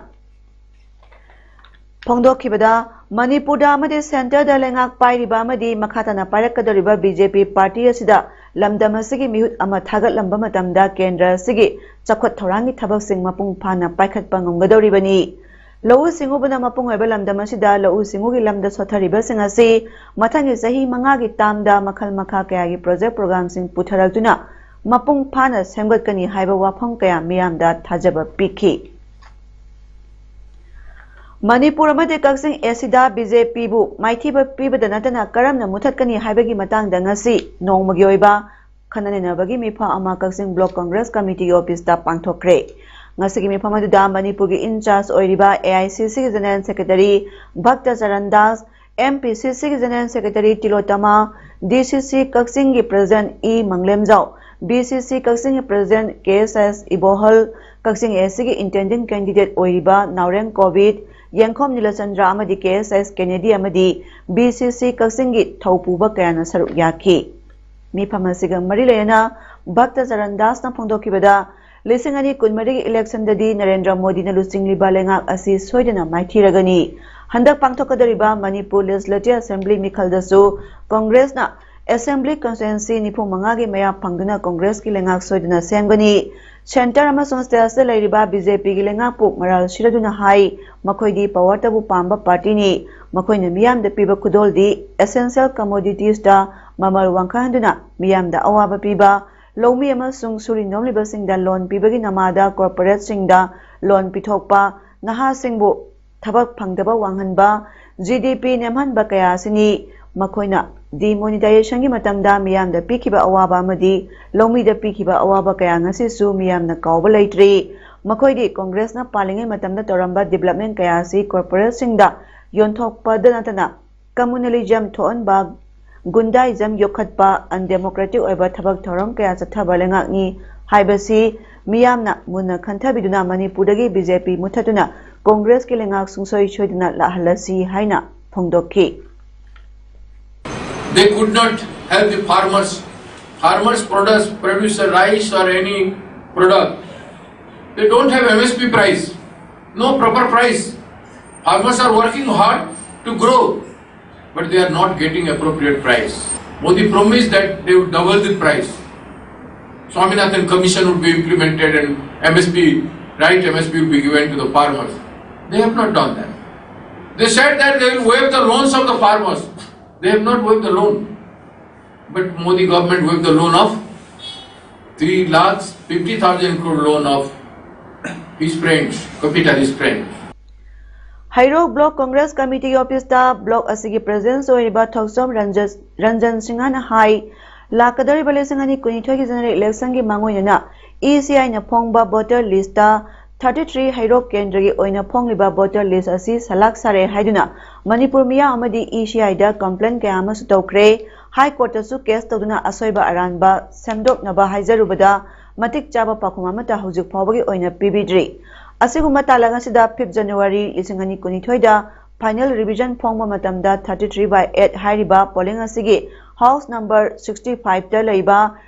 ꯐꯣꯡꯗꯣꯛꯈꯤꯕꯗ, ꯃꯅꯤꯄꯨꯔꯗ ꯑꯃꯗꯤ ꯁꯦꯟꯇꯔꯗ ꯂꯩꯉꯥꯛ ꯄꯥꯏꯔꯤꯕ ꯑꯃꯗꯤ ꯃꯈꯥ ꯇꯥꯅ ꯄꯥꯏꯔꯛꯀꯗꯧꯔꯤꯕ ꯕꯤ ꯖꯦ ꯄꯤ ꯄꯥꯔꯇꯤ ꯑꯁꯤꯗ ꯂꯝꯗꯝ ꯑꯁꯤꯒꯤ ꯃꯤꯍꯨꯠ ꯑꯃ ꯊꯥꯒꯠꯂꯝꯕ ꯃꯇꯝꯗ ꯀꯦꯟꯗ꯭ꯔ ꯑꯁꯤꯒꯤ ꯆꯥꯎꯈꯠ ꯊꯧꯔꯥꯡꯒꯤ ꯊꯕꯛꯁꯤꯡ ꯃꯄꯨꯡ ꯐꯥꯅ ꯄꯥꯏꯈꯠꯄ ꯉꯝꯒꯗꯧꯔꯤꯕꯅꯤ꯫ ꯂꯧꯎ ꯁꯤꯡꯎꯕꯅ ꯃꯄꯨꯡ ꯑꯣꯏꯕ ꯂꯝꯗꯝ ꯑꯁꯤꯗ ꯂꯧꯎ ꯁꯤꯡꯎꯒꯤ ꯂꯝꯗ ꯁꯣꯠꯊꯔꯤꯕꯁꯤꯡ ꯑꯁꯤ ꯃꯊꯪꯒꯤ ꯆꯍꯤ ꯃꯉꯥꯒꯤ ꯇꯥꯝꯗ ꯃꯈꯜ ꯃꯈꯥ ꯀꯌꯥꯒꯤ ꯄ꯭ꯔꯣꯖꯦꯛ ꯄ꯭ꯔꯣꯒ꯭ꯔꯥꯝꯁꯤꯡ ꯄꯨꯊꯔꯛꯇꯨꯅ ꯃꯄꯨꯡ ꯐꯥꯅ ꯁꯦꯝꯒꯠꯀꯅꯤ ꯍꯥꯏꯕ ꯋꯥꯐꯝ ꯀꯌꯥ ꯃꯤꯌꯥꯝꯗ ꯊꯥꯖꯕ ꯄꯤꯈꯤ꯫ ꯃꯅꯤꯄꯨꯔ ꯑꯃꯗꯤ ꯀꯛꯆꯤꯡ ꯑꯦ ꯁꯤꯗ ꯕꯤ ꯖꯦ ꯄꯤꯕꯨ ꯃꯥꯏꯊꯤꯕ ꯄꯤꯕꯗ ꯅꯠꯇꯅ ꯀꯔꯝꯅ ꯃꯨꯊꯠꯀꯅꯤ ꯍꯥꯏꯕꯒꯤ ꯃꯇꯥꯡꯗ ꯉꯁꯤ ꯅꯣꯡꯃꯒꯤ ꯑꯣꯏꯕ ꯈꯟꯅ ꯅꯩꯅꯕꯒꯤ ꯃꯤꯐꯝ ꯑꯃ ꯀꯛꯆꯤꯡ ꯕ꯭ꯂꯣꯛ ꯀꯪꯒ꯭ꯔꯦꯁ ꯀꯃꯤꯇꯤꯒꯤ ꯑꯣꯐꯤꯁꯇ ꯄꯥꯡꯊꯣꯛꯈ꯭ꯔꯦ꯫ ꯉꯁꯤꯒꯤ ꯃꯤꯐꯝ ꯑꯗꯨꯗ ꯃꯅꯤꯄꯨꯔꯒꯤ in charge ꯑꯣꯏꯔꯤꯕ A I C Cꯒꯤ General Secretary Bhakta Charan Das, M P C Cꯒꯤ General Secretary Tilottama, D C C ꯀꯛꯆꯤꯡꯒꯤ President E Manglemjao, B C C ꯀꯛꯆꯤꯡꯒꯤ President K S S Ibohal, ꯀꯛꯆꯤꯡ A Cꯒꯤ Intendant Candidate ꯑꯣꯏꯔꯤꯕ ꯅꯥꯎꯔꯦꯝ ꯀꯣꯕꯤꯠ, ꯌꯦꯡꯈꯣꯝ ꯅꯤꯂꯆꯟꯗ꯭ꯔ ꯑꯃꯗꯤ K S S ꯀꯦꯅꯦꯗꯤ ꯑꯃꯗꯤ B C C ꯀꯛꯆꯤꯡꯒꯤ ꯊꯧꯄꯨꯕ ꯀꯌꯥꯅ ꯁꯔꯨꯛ ꯌꯥꯈꯤ꯫ ꯃꯤꯐꯝ ꯑꯁꯤꯒ ꯃꯔꯤ ꯂꯩꯅꯅ ꯚꯛꯇ ꯆꯔꯟ ꯗꯥꯁꯅ ꯐꯣꯡꯗꯣꯛꯈꯤꯕꯗ, ꯂꯤꯁꯤꯡ ꯑꯅꯤ ꯀꯨꯟꯃꯔꯤꯒꯤ electionꯗꯗꯤ ꯅꯔꯦꯟꯗ꯭ꯔ ꯃꯣꯗꯤꯅ ꯂꯨꯆꯤꯡꯂꯤꯕ ꯂꯩꯉꯥꯛ ꯑꯁꯤ ꯁꯣꯏꯗꯅ ꯃꯥꯏꯊꯤꯔꯒꯅꯤ꯫ ꯍꯟꯗꯛ ꯄꯥꯡꯊꯣꯛꯀꯗꯧꯔꯤꯕ Manipur Legislative Assembly ꯃꯤꯈꯜꯗꯁꯨ ꯀꯣꯡꯒ꯭ꯔꯦꯁꯅ Assembly constituency ꯅꯤꯐꯨ ꯃꯉꯥꯒꯤ ꯃꯌꯥ ꯐꯪꯗꯨꯅ ꯀꯣꯡꯒ꯭ꯔꯦꯁꯀꯤ ꯂꯩꯉꯥꯛ ꯁꯣꯏꯗꯅ ꯁꯦꯝꯒꯅꯤ꯫ Centre ꯑꯃꯁꯨꯡ stateꯇ ꯂꯩꯔꯤꯕ B J Pꯒꯤ ꯂꯩꯉꯥꯛꯄꯨ ꯃꯔꯥꯜ ꯁꯤꯔꯗꯨꯅ ꯍꯥꯏ, ꯃꯈꯣꯏꯗꯤ powerꯇꯕꯨ ꯄꯥꯝꯕ partyꯅꯤ꯫ ꯃꯈꯣꯏꯅ ꯃꯤꯌꯥꯝꯗ ꯄꯤꯕ ꯈꯨꯗꯣꯜꯗꯤ essential commoditiesꯇ ꯃꯃꯜ ꯋꯥꯡꯈꯠꯍꯟꯗꯨꯅ ꯃꯤꯌꯥꯝꯗ ꯑꯋꯥꯕ ꯄꯤꯕ, ꯂꯧꯃꯤ ꯑꯃꯁꯨꯡ ꯁꯨꯔꯤ ꯅꯣꯝꯂꯤꯕꯁꯤꯡꯗ loan ꯄꯤꯕꯒꯤ ꯅꯃꯥꯗ corporateꯁꯤꯡꯗ loan ꯄꯤꯊꯣꯛꯄ, ꯅꯍꯥꯁꯤꯡꯕꯨ ꯊꯕꯛ ꯐꯪꯗꯕ ꯋꯥꯡꯍꯟꯕ, G D P ꯅꯦꯝꯍꯟꯕ ꯀꯌꯥ ꯑꯁꯤꯅꯤ꯫ ꯃꯈꯣꯏꯅ demonetizationꯒꯤ ꯃꯇꯝꯗ ꯃꯤꯌꯥꯝꯗ ꯄꯤꯈꯤꯕ ꯑꯋꯥꯕ ꯑꯃꯗꯤ ꯂꯧꯃꯤꯗ ꯄꯤꯈꯤꯕ ꯑꯋꯥꯕ ꯀꯌꯥ ꯉꯁꯤꯁꯨ ꯃꯤꯌꯥꯝꯅ ꯀꯥꯎꯕ ꯂꯩꯇ꯭ꯔꯤ꯫ ꯃꯈꯣꯏꯗꯤ ꯀꯣꯡꯒ꯭ꯔꯦꯁꯅ ꯄꯥꯜꯂꯤꯉꯩ ꯃꯇꯝꯗ ꯇꯧꯔꯝꯕ development ꯀꯌꯥ ꯑꯁꯤ corporateꯁꯤꯡꯗ ꯌꯣꯟꯊꯣꯛꯄꯗ ꯅꯠꯇꯅ communalism ꯊꯣꯛꯍꯟꯕ, ꯒꯨꯟꯗꯥꯏꯖꯝ ꯌꯣꯛꯈꯠꯄ, undemocratic ꯑꯣꯏꯕ ꯊꯕꯛ ꯊꯧꯔꯝ ꯀꯌꯥ ꯆꯠꯊꯕ ꯂꯩꯉꯥꯛꯅꯤ ꯍꯥꯏꯕꯁꯤ ꯃꯤꯌꯥꯝꯅ ꯃꯨꯟꯅ ꯈꯟꯊꯕꯤꯗꯨꯅ ꯃꯅꯤꯄꯨꯔꯗꯒꯤ B J P ꯃꯨꯠꯊꯠꯇꯨꯅ ꯀꯣꯡꯒ꯭ꯔꯦꯁꯀꯤ ꯂꯩꯉꯥꯛ ꯁꯨꯡꯁꯣꯏ ꯁꯣꯏꯗꯅ ꯂꯥꯛꯍꯜꯂꯁꯤ ꯍꯥꯏꯅ ꯐꯣꯡꯗꯣꯛꯈꯤ꯫ They could not help the farmers. Farmers produce, produce a rice or any product. They don't have M S P price. No proper price. Farmers are working hard to grow, but they are not getting appropriate price. Modi promised that they would double the price. Swaminathan Commission would be implemented and M S P, right M S P would be given to the farmers. They have not done that. They said that they will waive the loans of the farmers. They have not waived the loan. But Modi government waived the loan of three lakhs fifty thousand crore loan of his friends, capitalist friends. Heirok Block Congress Committeeꯒꯤ officeꯇ block ꯑꯁꯤꯒꯤ president ꯑꯣꯏꯔꯤꯕ ꯊꯣꯛꯆꯣꯝ ꯔꯟꯖꯟ ꯁꯤꯡꯍꯅ ꯍꯥꯏ, ꯂꯥꯛꯀꯗꯧꯔꯤꯕ ꯂꯤꯁꯤꯡ ꯑꯅꯤ ꯀꯨꯟꯅꯤꯊꯣꯏꯒꯤ general electionꯒꯤ ꯃꯥꯡꯑꯣꯏꯅꯅ E ꯁꯤ ꯑꯥꯏꯅ ꯐꯣꯡꯕ ꯚꯣꯇꯔ ꯂꯤꯁꯇ ꯊꯥꯔꯇꯤ ꯊ꯭ꯔꯤ ꯍꯩꯔꯣꯛ ꯀꯦꯟꯗ꯭ꯔꯒꯤ ꯑꯣꯏꯅ ꯐꯣꯡꯂꯤꯕ ꯚꯣꯇꯔ ꯂꯤꯁ ꯑꯁꯤ ꯁꯂꯥꯛ ꯁꯥꯔꯦ ꯍꯥꯏꯗꯨꯅ ꯃꯅꯤꯄꯨꯔ ꯃꯤꯌꯥꯝ ꯑꯃꯗꯤ ꯏ ꯁꯤ ꯑꯥꯏꯗ ꯀꯝꯄ꯭ꯂꯦꯟ ꯀꯌꯥ ꯑꯃꯁꯨ ꯇꯧꯈ꯭ꯔꯦ꯫ ꯍꯥꯏ ꯀꯣꯔꯠꯇꯁꯨ ꯀꯦꯁ ꯇꯧꯗꯨꯅ ꯑꯁꯣꯏꯕ ꯑꯔꯥꯟꯕ ꯁꯦꯝꯗꯣꯛꯅꯕ ꯍꯥꯏꯖꯔꯨꯕꯗ ꯃꯇꯤꯛ ꯆꯥꯕ ꯄꯥꯎꯈꯨꯝ ꯑꯃꯠꯇ ꯍꯧꯖꯤꯛ ꯐꯥꯎꯕꯒꯤ ꯑꯣꯏꯅ ꯄꯤꯕꯤꯗ꯭ꯔꯤ꯫ ꯑꯁꯤꯒꯨꯝꯕ ꯇꯥꯂꯛ ꯑꯁꯤꯗ ꯐꯤꯐ ꯖꯅꯋꯥꯔꯤ ꯂꯤꯁꯤꯡ ꯑꯅꯤ ꯀꯨꯟꯅꯤꯊꯣꯏꯗ ꯐꯥꯏꯅꯦꯜ ꯔꯤꯚꯤꯖꯟ ꯐꯣꯡꯕ ꯃꯇꯝꯗ ꯊꯥꯔꯇꯤ ꯊ꯭ꯔꯤ ꯕꯥꯏ ꯑꯦꯠ ꯍꯥꯏꯔꯤꯕ ꯄꯣꯂꯤꯡ ꯑꯁꯤꯒꯤ ꯍꯥꯎꯁ ꯅꯝꯕꯔ ꯁꯤꯛꯁꯇꯤ ꯐꯥꯏꯚꯇ ꯂꯩꯕ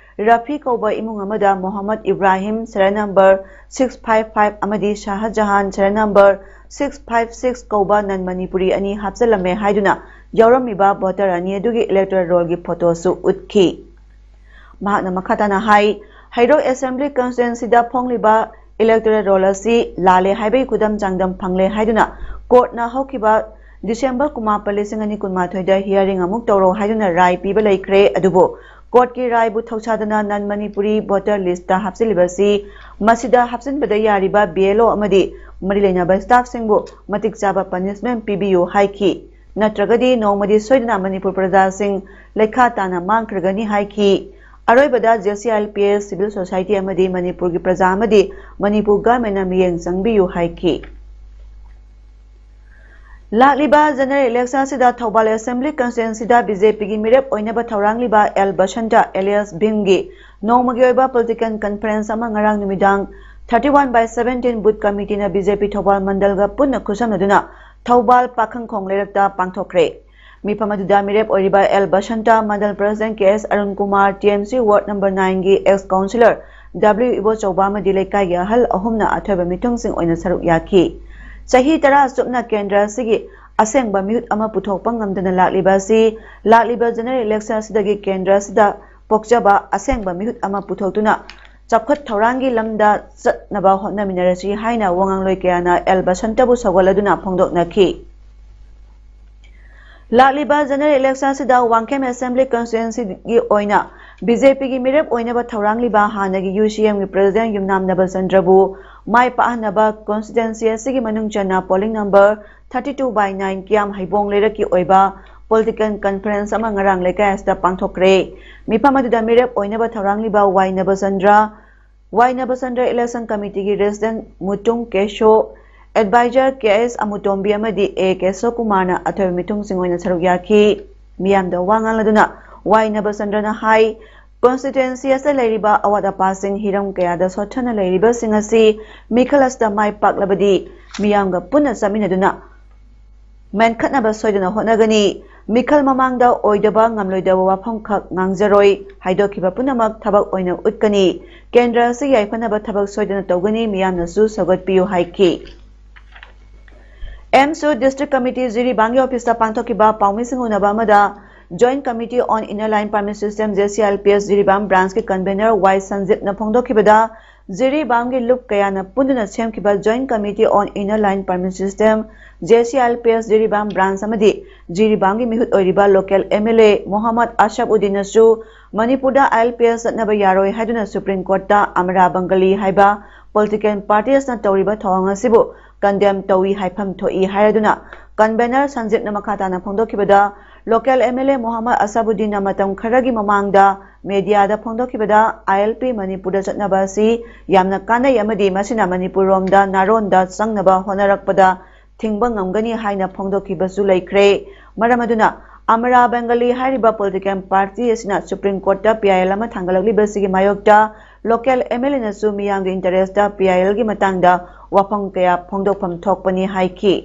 ꯔꯐꯤ ꯀꯧꯕ ꯏꯃꯨꯡ ꯑꯃꯗ Mohammad Ibrahim serial number six five five ꯑꯃꯗꯤ Shahjahan serial number six five six ꯀꯧꯕ ꯅꯟ ꯃꯅꯤꯄꯨꯔꯤ ꯑꯅꯤ ꯍꯥꯞꯆꯤꯜꯂꯝꯃꯦ ꯍꯥꯏꯗꯨꯅ ꯌꯥꯎꯔꯝꯃꯤꯕ ꯚꯣꯇꯔ ꯑꯅꯤ ꯑꯗꯨꯒꯤ ꯏꯂꯦꯛꯇꯣꯔꯦꯜ ꯔꯣꯜꯒꯤ ꯐꯣꯇꯣꯁꯨ ꯎꯠꯈꯤ꯫ ꯃꯍꯥꯛꯅ ꯃꯈꯥ ꯇꯥꯅ ꯍꯥꯏ, ꯍꯩꯔꯣꯛ ꯑꯦꯁꯦꯝꯕ꯭ꯂꯤ ꯀꯟꯁꯇꯤꯇ꯭ꯋꯦꯟꯁꯤꯗ ꯐꯣꯡꯂꯤꯕ ꯏꯂꯦꯛꯇꯣꯔꯦꯜ ꯔꯣꯜ ꯑꯁꯤ ꯂꯥꯜꯂꯦ ꯍꯥꯏꯕꯒꯤ ꯈꯨꯗꯝ ꯆꯥꯡꯗꯝ ꯐꯪꯂꯦ ꯍꯥꯏꯗꯨꯅ ꯀꯣꯔꯠꯅ ꯍꯧꯈꯤꯕ ꯗꯤꯁꯦꯝꯕꯔ ꯀꯨꯟꯃꯥꯄꯟ, ꯂꯤꯁꯤꯡ ꯑꯅꯤ ꯀꯨꯟꯃꯥꯊꯣꯏꯗ ꯍꯤꯌꯥꯔꯤꯡ ꯑꯃꯨꯛ ꯇꯧꯔꯣ ꯍꯥꯏꯗꯨꯅ ꯔꯥꯏ ꯄꯤꯕ ꯂꯩꯈ꯭ꯔꯦ꯫ ꯑꯗꯨꯕꯨ ꯀꯣꯔꯠꯀꯤ ꯔꯥꯏꯕꯨ ꯊꯧꯁꯥꯗꯅ ꯅꯟ ꯃꯅꯤꯄꯨꯔꯤ ꯚꯣꯇꯔ ꯂꯤꯁꯇ ꯍꯥꯞꯆꯤꯜꯂꯤꯕꯁꯤ ꯃꯁꯤꯗ ꯍꯥꯞꯆꯤꯟꯕꯗ ꯌꯥꯔꯤꯕ ꯕꯤ ꯑꯦꯜ ꯑꯣ ꯑꯃꯗꯤ ꯃꯔꯤ ꯂꯩꯅꯕ ꯁ꯭ꯇꯥꯐꯁꯤꯡꯕꯨ ꯃꯇꯤꯛ ꯆꯥꯕ ꯄꯅꯤꯁꯃꯦꯟ ꯄꯤꯕꯤꯌꯨ ꯍꯥꯏꯈꯤ꯫ ꯅꯠꯇ꯭ꯔꯒꯗꯤ ꯅꯣꯡꯃꯗꯤ ꯁꯣꯏꯗꯅ ꯃꯅꯤꯄꯨꯔ ꯄ꯭ꯔꯖꯥꯁꯤꯡ ꯂꯩꯈꯥ ꯇꯥꯅ ꯃꯥꯡꯈ꯭ꯔꯒꯅꯤ ꯍꯥꯏꯈꯤ꯫ ꯑꯔꯣꯏꯕꯗ J C I L P S, civil society ꯑꯃꯗꯤ ꯃꯅꯤꯄꯨꯔꯒꯤ ꯄ꯭ꯔꯖꯥ ꯑꯃꯗꯤ ꯃꯅꯤꯄꯨꯔ ꯒꯚꯔꯟꯃꯦꯟꯠꯅ ꯃꯤꯠꯌꯦꯡ ꯆꯪꯕꯤꯌꯨ ꯍꯥꯏꯈꯤ꯫ ꯂꯥꯛꯂꯤꯕ ꯖꯦꯅꯔꯦꯜ ꯏꯂꯦꯛꯁꯟ ꯑꯁꯤꯗ ꯊꯧꯕꯥꯜ ꯑꯦꯁꯦꯝꯕ꯭ꯂꯤ ꯀꯟꯁꯇꯤꯇ꯭ꯋꯦꯟꯁꯤꯗ ꯕꯤ ꯖꯦ ꯄꯤꯒꯤ ꯃꯤꯔꯦꯞ ꯑꯣꯏꯅꯕ ꯊꯧꯔꯥꯡꯂꯤꯕ ꯑꯦꯜ ꯕꯁꯟꯇ ꯑꯦꯂꯤꯌꯥꯁ ꯚꯤꯝꯒꯤ ꯅꯣꯡꯃꯒꯤ ꯑꯣꯏꯕ ꯄꯣꯂꯤꯇꯤꯀꯦꯜ ꯀꯟꯐꯔꯦꯟꯁ ꯑꯃ ꯉꯔꯥꯡ ꯅꯨꯃꯤꯗꯥꯡ ꯊꯥꯔꯇꯤ ꯋꯥꯟ ꯕꯥꯏ ꯁꯚꯦꯟꯇꯤꯟ ꯕꯨꯊ ꯀꯃꯤꯇꯤꯅ ꯕꯤ ꯖꯦ ꯄꯤ ꯊꯧꯕꯥꯜ ꯃꯟꯗꯜꯒ ꯄꯨꯟꯅ ꯈꯨꯠꯁꯝꯅꯗꯨꯅ ꯊꯧꯕꯥꯜ ꯄꯥꯈꯪꯈꯣꯡ ꯂꯩꯔꯛꯇ ꯄꯥꯡꯊꯣꯛꯈ꯭ꯔꯦ꯫ ꯃꯤꯐꯝ ꯑꯗꯨꯗ ꯃꯤꯔꯦꯞ ꯑꯣꯏꯔꯤꯕ L Basanta, Mandal president K S Arun Kumar, T M C ward number ꯅꯥꯏꯟꯒꯤ ꯑꯦꯛꯁ ꯀꯥꯎꯟꯁꯤꯂꯔ ꯗꯕ꯭ꯂꯤꯎ ꯏꯕꯣꯆꯧꯕ ꯑꯃꯗꯤ ꯂꯩꯀꯥꯏꯒꯤ ꯑꯍꯜ ꯑꯍꯨꯝꯅ ꯑꯊꯣꯏꯕ ꯃꯤꯊꯨꯡꯁꯤꯡ ꯑꯣꯏꯅ ꯁꯔꯨꯛ ꯌꯥꯈꯤ꯫ ꯆꯍꯤ ꯇꯔꯥ ꯆꯨꯞꯅ ꯀꯦꯟꯗ꯭ꯔ ꯑꯁꯤꯒꯤ ꯑꯁꯦꯡꯕ ꯃꯤꯍꯨꯠ ꯑꯃ ꯄꯨꯊꯣꯛꯄ ꯉꯝꯗꯅ ꯂꯥꯛꯂꯤꯕ ꯑꯁꯤ ꯂꯥꯛꯂꯤꯕ ꯖꯦꯅꯔꯦꯜ ꯏꯂꯦꯛꯁꯟ ꯑꯁꯤꯗꯒꯤ ꯀꯦꯟꯗ꯭ꯔ ꯑꯁꯤꯗ ꯄꯣꯛꯆꯕ ꯑꯁꯦꯡꯕ ꯃꯤꯍꯨꯠ ꯑꯃ ꯄꯨꯊꯣꯛꯇꯨꯅ ꯆꯥꯎꯈꯠ ꯊꯧꯔꯥꯡꯒꯤ ꯂꯝꯗ ꯆꯠꯅꯕ ꯍꯣꯠꯅꯃꯤꯟꯅꯔꯁꯤ ꯍꯥꯏꯅ ꯋꯥꯉꯥꯡꯂꯣꯏ ꯀꯌꯥꯅ ꯑꯦꯜ ꯕꯁꯟꯇꯕꯨ ꯁꯧꯒꯠꯂꯗꯨꯅ ꯐꯣꯡꯗꯣꯛꯅꯈꯤ꯫ ꯂꯥꯛꯂꯤꯕ ꯖꯦꯅꯔꯦꯜ ꯏꯂꯦꯛꯁꯟ ꯑꯁꯤꯗ ꯋꯥꯡꯈꯦꯝ ꯑꯦꯁꯦꯝꯕ꯭ꯂꯤ ꯀꯟꯁꯇꯤꯇ꯭ꯋꯦꯟꯁꯤꯒꯤ ꯑꯣꯏꯅ ꯕꯤ ꯖꯦ ꯄꯤꯒꯤ ꯃꯤꯔꯦꯞ ꯑꯣꯏꯅꯕ ꯊꯧꯔꯥꯡꯂꯤꯕ ꯍꯥꯟꯅꯒꯤ ꯌꯨ ꯁꯤ ꯑꯦꯝꯒꯤ ꯄ꯭ꯔꯁꯤꯗꯦꯟꯠ ꯌꯨꯝꯅꯥꯝ ꯅꯕꯆꯟꯗ꯭ꯔꯕꯨ ꯃꯥꯏ ꯄꯥꯛꯍꯟꯅꯕ ꯀꯟꯁꯇꯤꯇ꯭ꯋꯦꯟꯁꯤ ꯑꯁꯤꯒꯤ ꯃꯅꯨꯡ ꯆꯟꯅ ꯄꯣꯂꯤꯡ ꯅꯝꯕꯔ ꯊꯥꯔꯇꯤ ꯇꯨ ꯕꯥꯏ ꯅꯥꯏꯟ ꯀꯤꯌꯥꯝ ꯍꯩꯕꯣꯡ ꯂꯩꯔꯛꯀꯤ ꯑꯣꯏꯕ ꯄꯣꯂꯤꯇꯤꯀꯦꯜ ꯀꯟꯐꯔꯦꯟꯁ ꯑꯃ ꯉꯔꯥꯡ ꯂꯩꯀꯥꯏ ꯑꯁꯤꯗ ꯄꯥꯡꯊꯣꯛꯈ꯭ꯔꯦ꯫ ꯃꯤꯐꯝ ꯑꯗꯨꯗ ꯃꯤꯔꯦꯞ ꯑꯣꯏꯅꯕ ꯊꯧꯔꯥꯡꯂꯤꯕ ꯋꯥꯏ ꯅꯕꯆꯟꯗ꯭ꯔ, ꯋꯥꯏ ꯅꯕꯁꯟꯗ꯭ꯔ ꯏꯂꯦꯛꯁꯟ ꯀꯃꯤꯇꯤꯒꯤ ꯔꯦꯁꯤꯗꯦꯟꯠ ꯃꯨꯇꯨꯡ ꯀꯦꯁꯣ, ꯑꯦꯗꯚꯥꯏꯖꯔ ꯀꯦ ꯑꯦꯁ ꯑꯃꯨꯇꯣꯝꯕꯤ ꯑꯃꯗꯤ ꯑꯦ ꯀꯦꯁꯣ ꯀꯨꯃꯥꯔꯅ ꯑꯊꯣꯏꯕ ꯃꯤꯊꯨꯡꯁꯤꯡ ꯑꯣꯏꯅ ꯁꯔꯨꯛ ꯌꯥꯈꯤ꯫ ꯃꯤꯌꯥꯝꯗ ꯋꯥ ꯉꯥꯡꯂꯗꯨꯅ ꯋꯥꯏ ꯅꯕꯁꯟꯗ꯭ꯔꯅ ꯍꯥꯏ, ꯀꯣꯟꯁꯇꯤꯇ꯭ꯋꯦꯟꯁꯤ ꯑꯁꯤꯗ ꯂꯩꯔꯤꯕ ꯑꯋꯥꯠ ꯑꯄꯥꯁꯤꯡ, ꯍꯤꯔꯝ ꯀꯌꯥꯗ ꯁꯣꯠꯊꯅ ꯂꯩꯔꯤꯕꯁꯤꯡ ꯑꯁꯤ ꯃꯤꯈꯜ ꯑꯁꯤꯗ ꯃꯥꯏ ꯄꯥꯛꯂꯕꯗꯤ ꯃꯤꯌꯥꯝꯒ ꯄꯨꯟꯅ ꯆꯠꯃꯤꯟꯅꯗꯨꯅ ꯃꯦꯟꯈꯠꯅꯕ ꯁꯣꯏꯗꯅ ꯍꯣꯠꯅꯒꯅꯤ꯫ ꯃꯤꯈꯜ ꯃꯃꯥꯡꯗ ꯑꯣꯏꯗꯕ ꯉꯝꯂꯣꯏꯗꯕ ꯋꯥꯐꯝꯈꯛ ꯉꯥꯡꯖꯔꯣꯏ꯫ ꯍꯥꯏꯗꯣꯛꯈꯤꯕ ꯄꯨꯝꯅꯃꯛ ꯊꯕꯛ ꯑꯣꯏꯅ ꯎꯠꯀꯅꯤ꯫ ꯀꯦꯟꯗ꯭ꯔ ꯑꯁꯤ ꯌꯥꯏꯐꯅꯕ ꯊꯕꯛ ꯁꯣꯏꯗꯅ ꯇꯧꯒꯅꯤ꯫ ꯃꯤꯌꯥꯝꯅꯁꯨ ꯁꯧꯒꯠꯄꯤꯌꯨ ꯍꯥꯏꯈꯤ꯫ ꯑꯦꯝꯁꯨ ꯗꯤꯁꯇ꯭ꯔꯤꯛ ꯀꯃꯤꯇꯤ ꯖꯤꯔꯤꯕꯥꯝꯒꯤ ꯑꯣꯐꯤꯁꯇ ꯄꯥꯡꯊꯣꯛꯈꯤꯕ ꯄꯥꯎꯃꯤꯁꯤꯡ ꯎꯅꯕ ꯑꯃꯗ Joint Committee on Inner Line Permit System, JCILPS, ꯖꯤꯔꯤꯕꯥꯝ ꯕ꯭ꯔꯥꯟꯁꯀꯤ ꯀꯟꯚꯦꯅꯔ ꯋꯥꯏ ꯁꯟꯖꯤꯠꯅ ꯐꯣꯡꯗꯣꯛꯈꯤꯕꯗ, ꯖꯤꯔꯤꯕꯥꯝꯒꯤ ꯂꯨꯞ ꯀꯌꯥꯅ ꯄꯨꯟꯗꯨꯅ ꯁꯦꯝꯈꯤꯕ Joint Committee on Inner Line Permit System, JCILPS, Jiribam branch ꯑꯃꯗꯤ ꯖꯤꯔꯤꯕꯥꯝꯒꯤ ꯃꯤꯍꯨꯠ ꯑꯣꯏꯔꯤꯕ local M L A Mohammad Asab ꯎꯗꯤꯟꯅꯁꯨ ꯃꯅꯤꯄꯨꯔꯗ ꯑꯥꯏ ꯑꯦꯜ ꯄꯤ ꯑꯦꯁ ꯆꯠꯅꯕ ꯌꯥꯔꯣꯏ ꯍꯥꯏꯗꯨꯅ ꯁꯨꯄ꯭ꯔꯤꯝ ꯀꯣꯔꯠꯇ ꯑꯃꯔꯥ ꯕꯪꯒꯂꯤ ꯍꯥꯏꯕ ꯄꯣꯂꯤꯇꯤꯀꯦꯜ ꯄꯥꯔꯇꯤ ꯑꯁꯤꯅ ꯇꯧꯔꯤꯕ ꯊꯧꯑꯣꯡ ꯑꯁꯤꯕꯨ ꯀꯟꯗꯦꯝ ꯇꯧꯏ ꯍꯥꯏꯐꯝ ꯊꯣꯛꯏ ꯍꯥꯏꯔꯗꯨꯅ, ꯀꯟꯚꯦꯅꯔ ꯁꯟꯖꯤꯠꯅ ꯃꯈꯥ ꯇꯥꯅ ꯐꯣꯡꯗꯣꯛꯈꯤꯕꯗ, local M L A Mohammad Asab ꯎꯗꯤꯟꯅ ꯃꯇꯝ ꯈꯔꯒꯤ ꯃꯃꯥꯡꯗ ꯃꯦꯗꯤꯌꯥꯗ ꯐꯣꯡꯗꯣꯛꯈꯤꯕꯗ, ꯑꯥꯏ ꯑꯦꯜ ꯄꯤ ꯃꯅꯤꯄꯨꯔꯗ ꯆꯠꯅꯕ ꯑꯁꯤ ꯌꯥꯝꯅ ꯀꯥꯟꯅꯩ ꯑꯃꯗꯤ ꯃꯁꯤꯅ ꯃꯅꯤꯄꯨꯔ ꯔꯣꯝꯗ ꯅꯥꯔꯣꯟꯗ ꯆꯪꯅꯕ ꯍꯣꯠꯅꯔꯛꯄꯗ ꯊꯤꯡꯕ ꯉꯝꯒꯅꯤ ꯍꯥꯏꯅ ꯐꯣꯡꯗꯣꯛꯈꯤꯕꯁꯨ ꯂꯩꯈ꯭ꯔꯦ꯫ ꯃꯔꯝ ꯑꯗꯨꯅ ꯑꯃꯔꯥ ꯕꯦꯡꯒꯂꯤ ꯍꯥꯏꯔꯤꯕ ꯄꯣꯂꯤꯇꯤꯀꯦꯜ ꯄꯥꯔꯇꯤ ꯑꯁꯤꯅ ꯁꯨꯄ꯭ꯔꯤꯝ ꯀꯣꯔꯠꯇ ꯄꯤ ꯑꯥꯏ ꯑꯦꯜ ꯑꯃ ꯊꯥꯡꯒꯠꯂꯛꯂꯤꯕꯁꯤꯒꯤ ꯃꯥꯌꯣꯛꯇ ꯂꯣꯀꯦꯜ ꯑꯦꯝ ꯑꯦꯜ ꯑꯦꯅꯁꯨ ꯃꯤꯌꯥꯝꯒꯤ ꯏꯟꯇꯔꯦꯁꯇ ꯄꯤ ꯑꯥꯏ ꯑꯦꯜꯒꯤ ꯃꯇꯥꯡꯗ ꯋꯥꯐꯝ ꯀꯌꯥ ꯐꯣꯡꯗꯣꯛꯐꯝ ꯊꯣꯛꯄꯅꯤ ꯍꯥꯏꯈꯤ꯫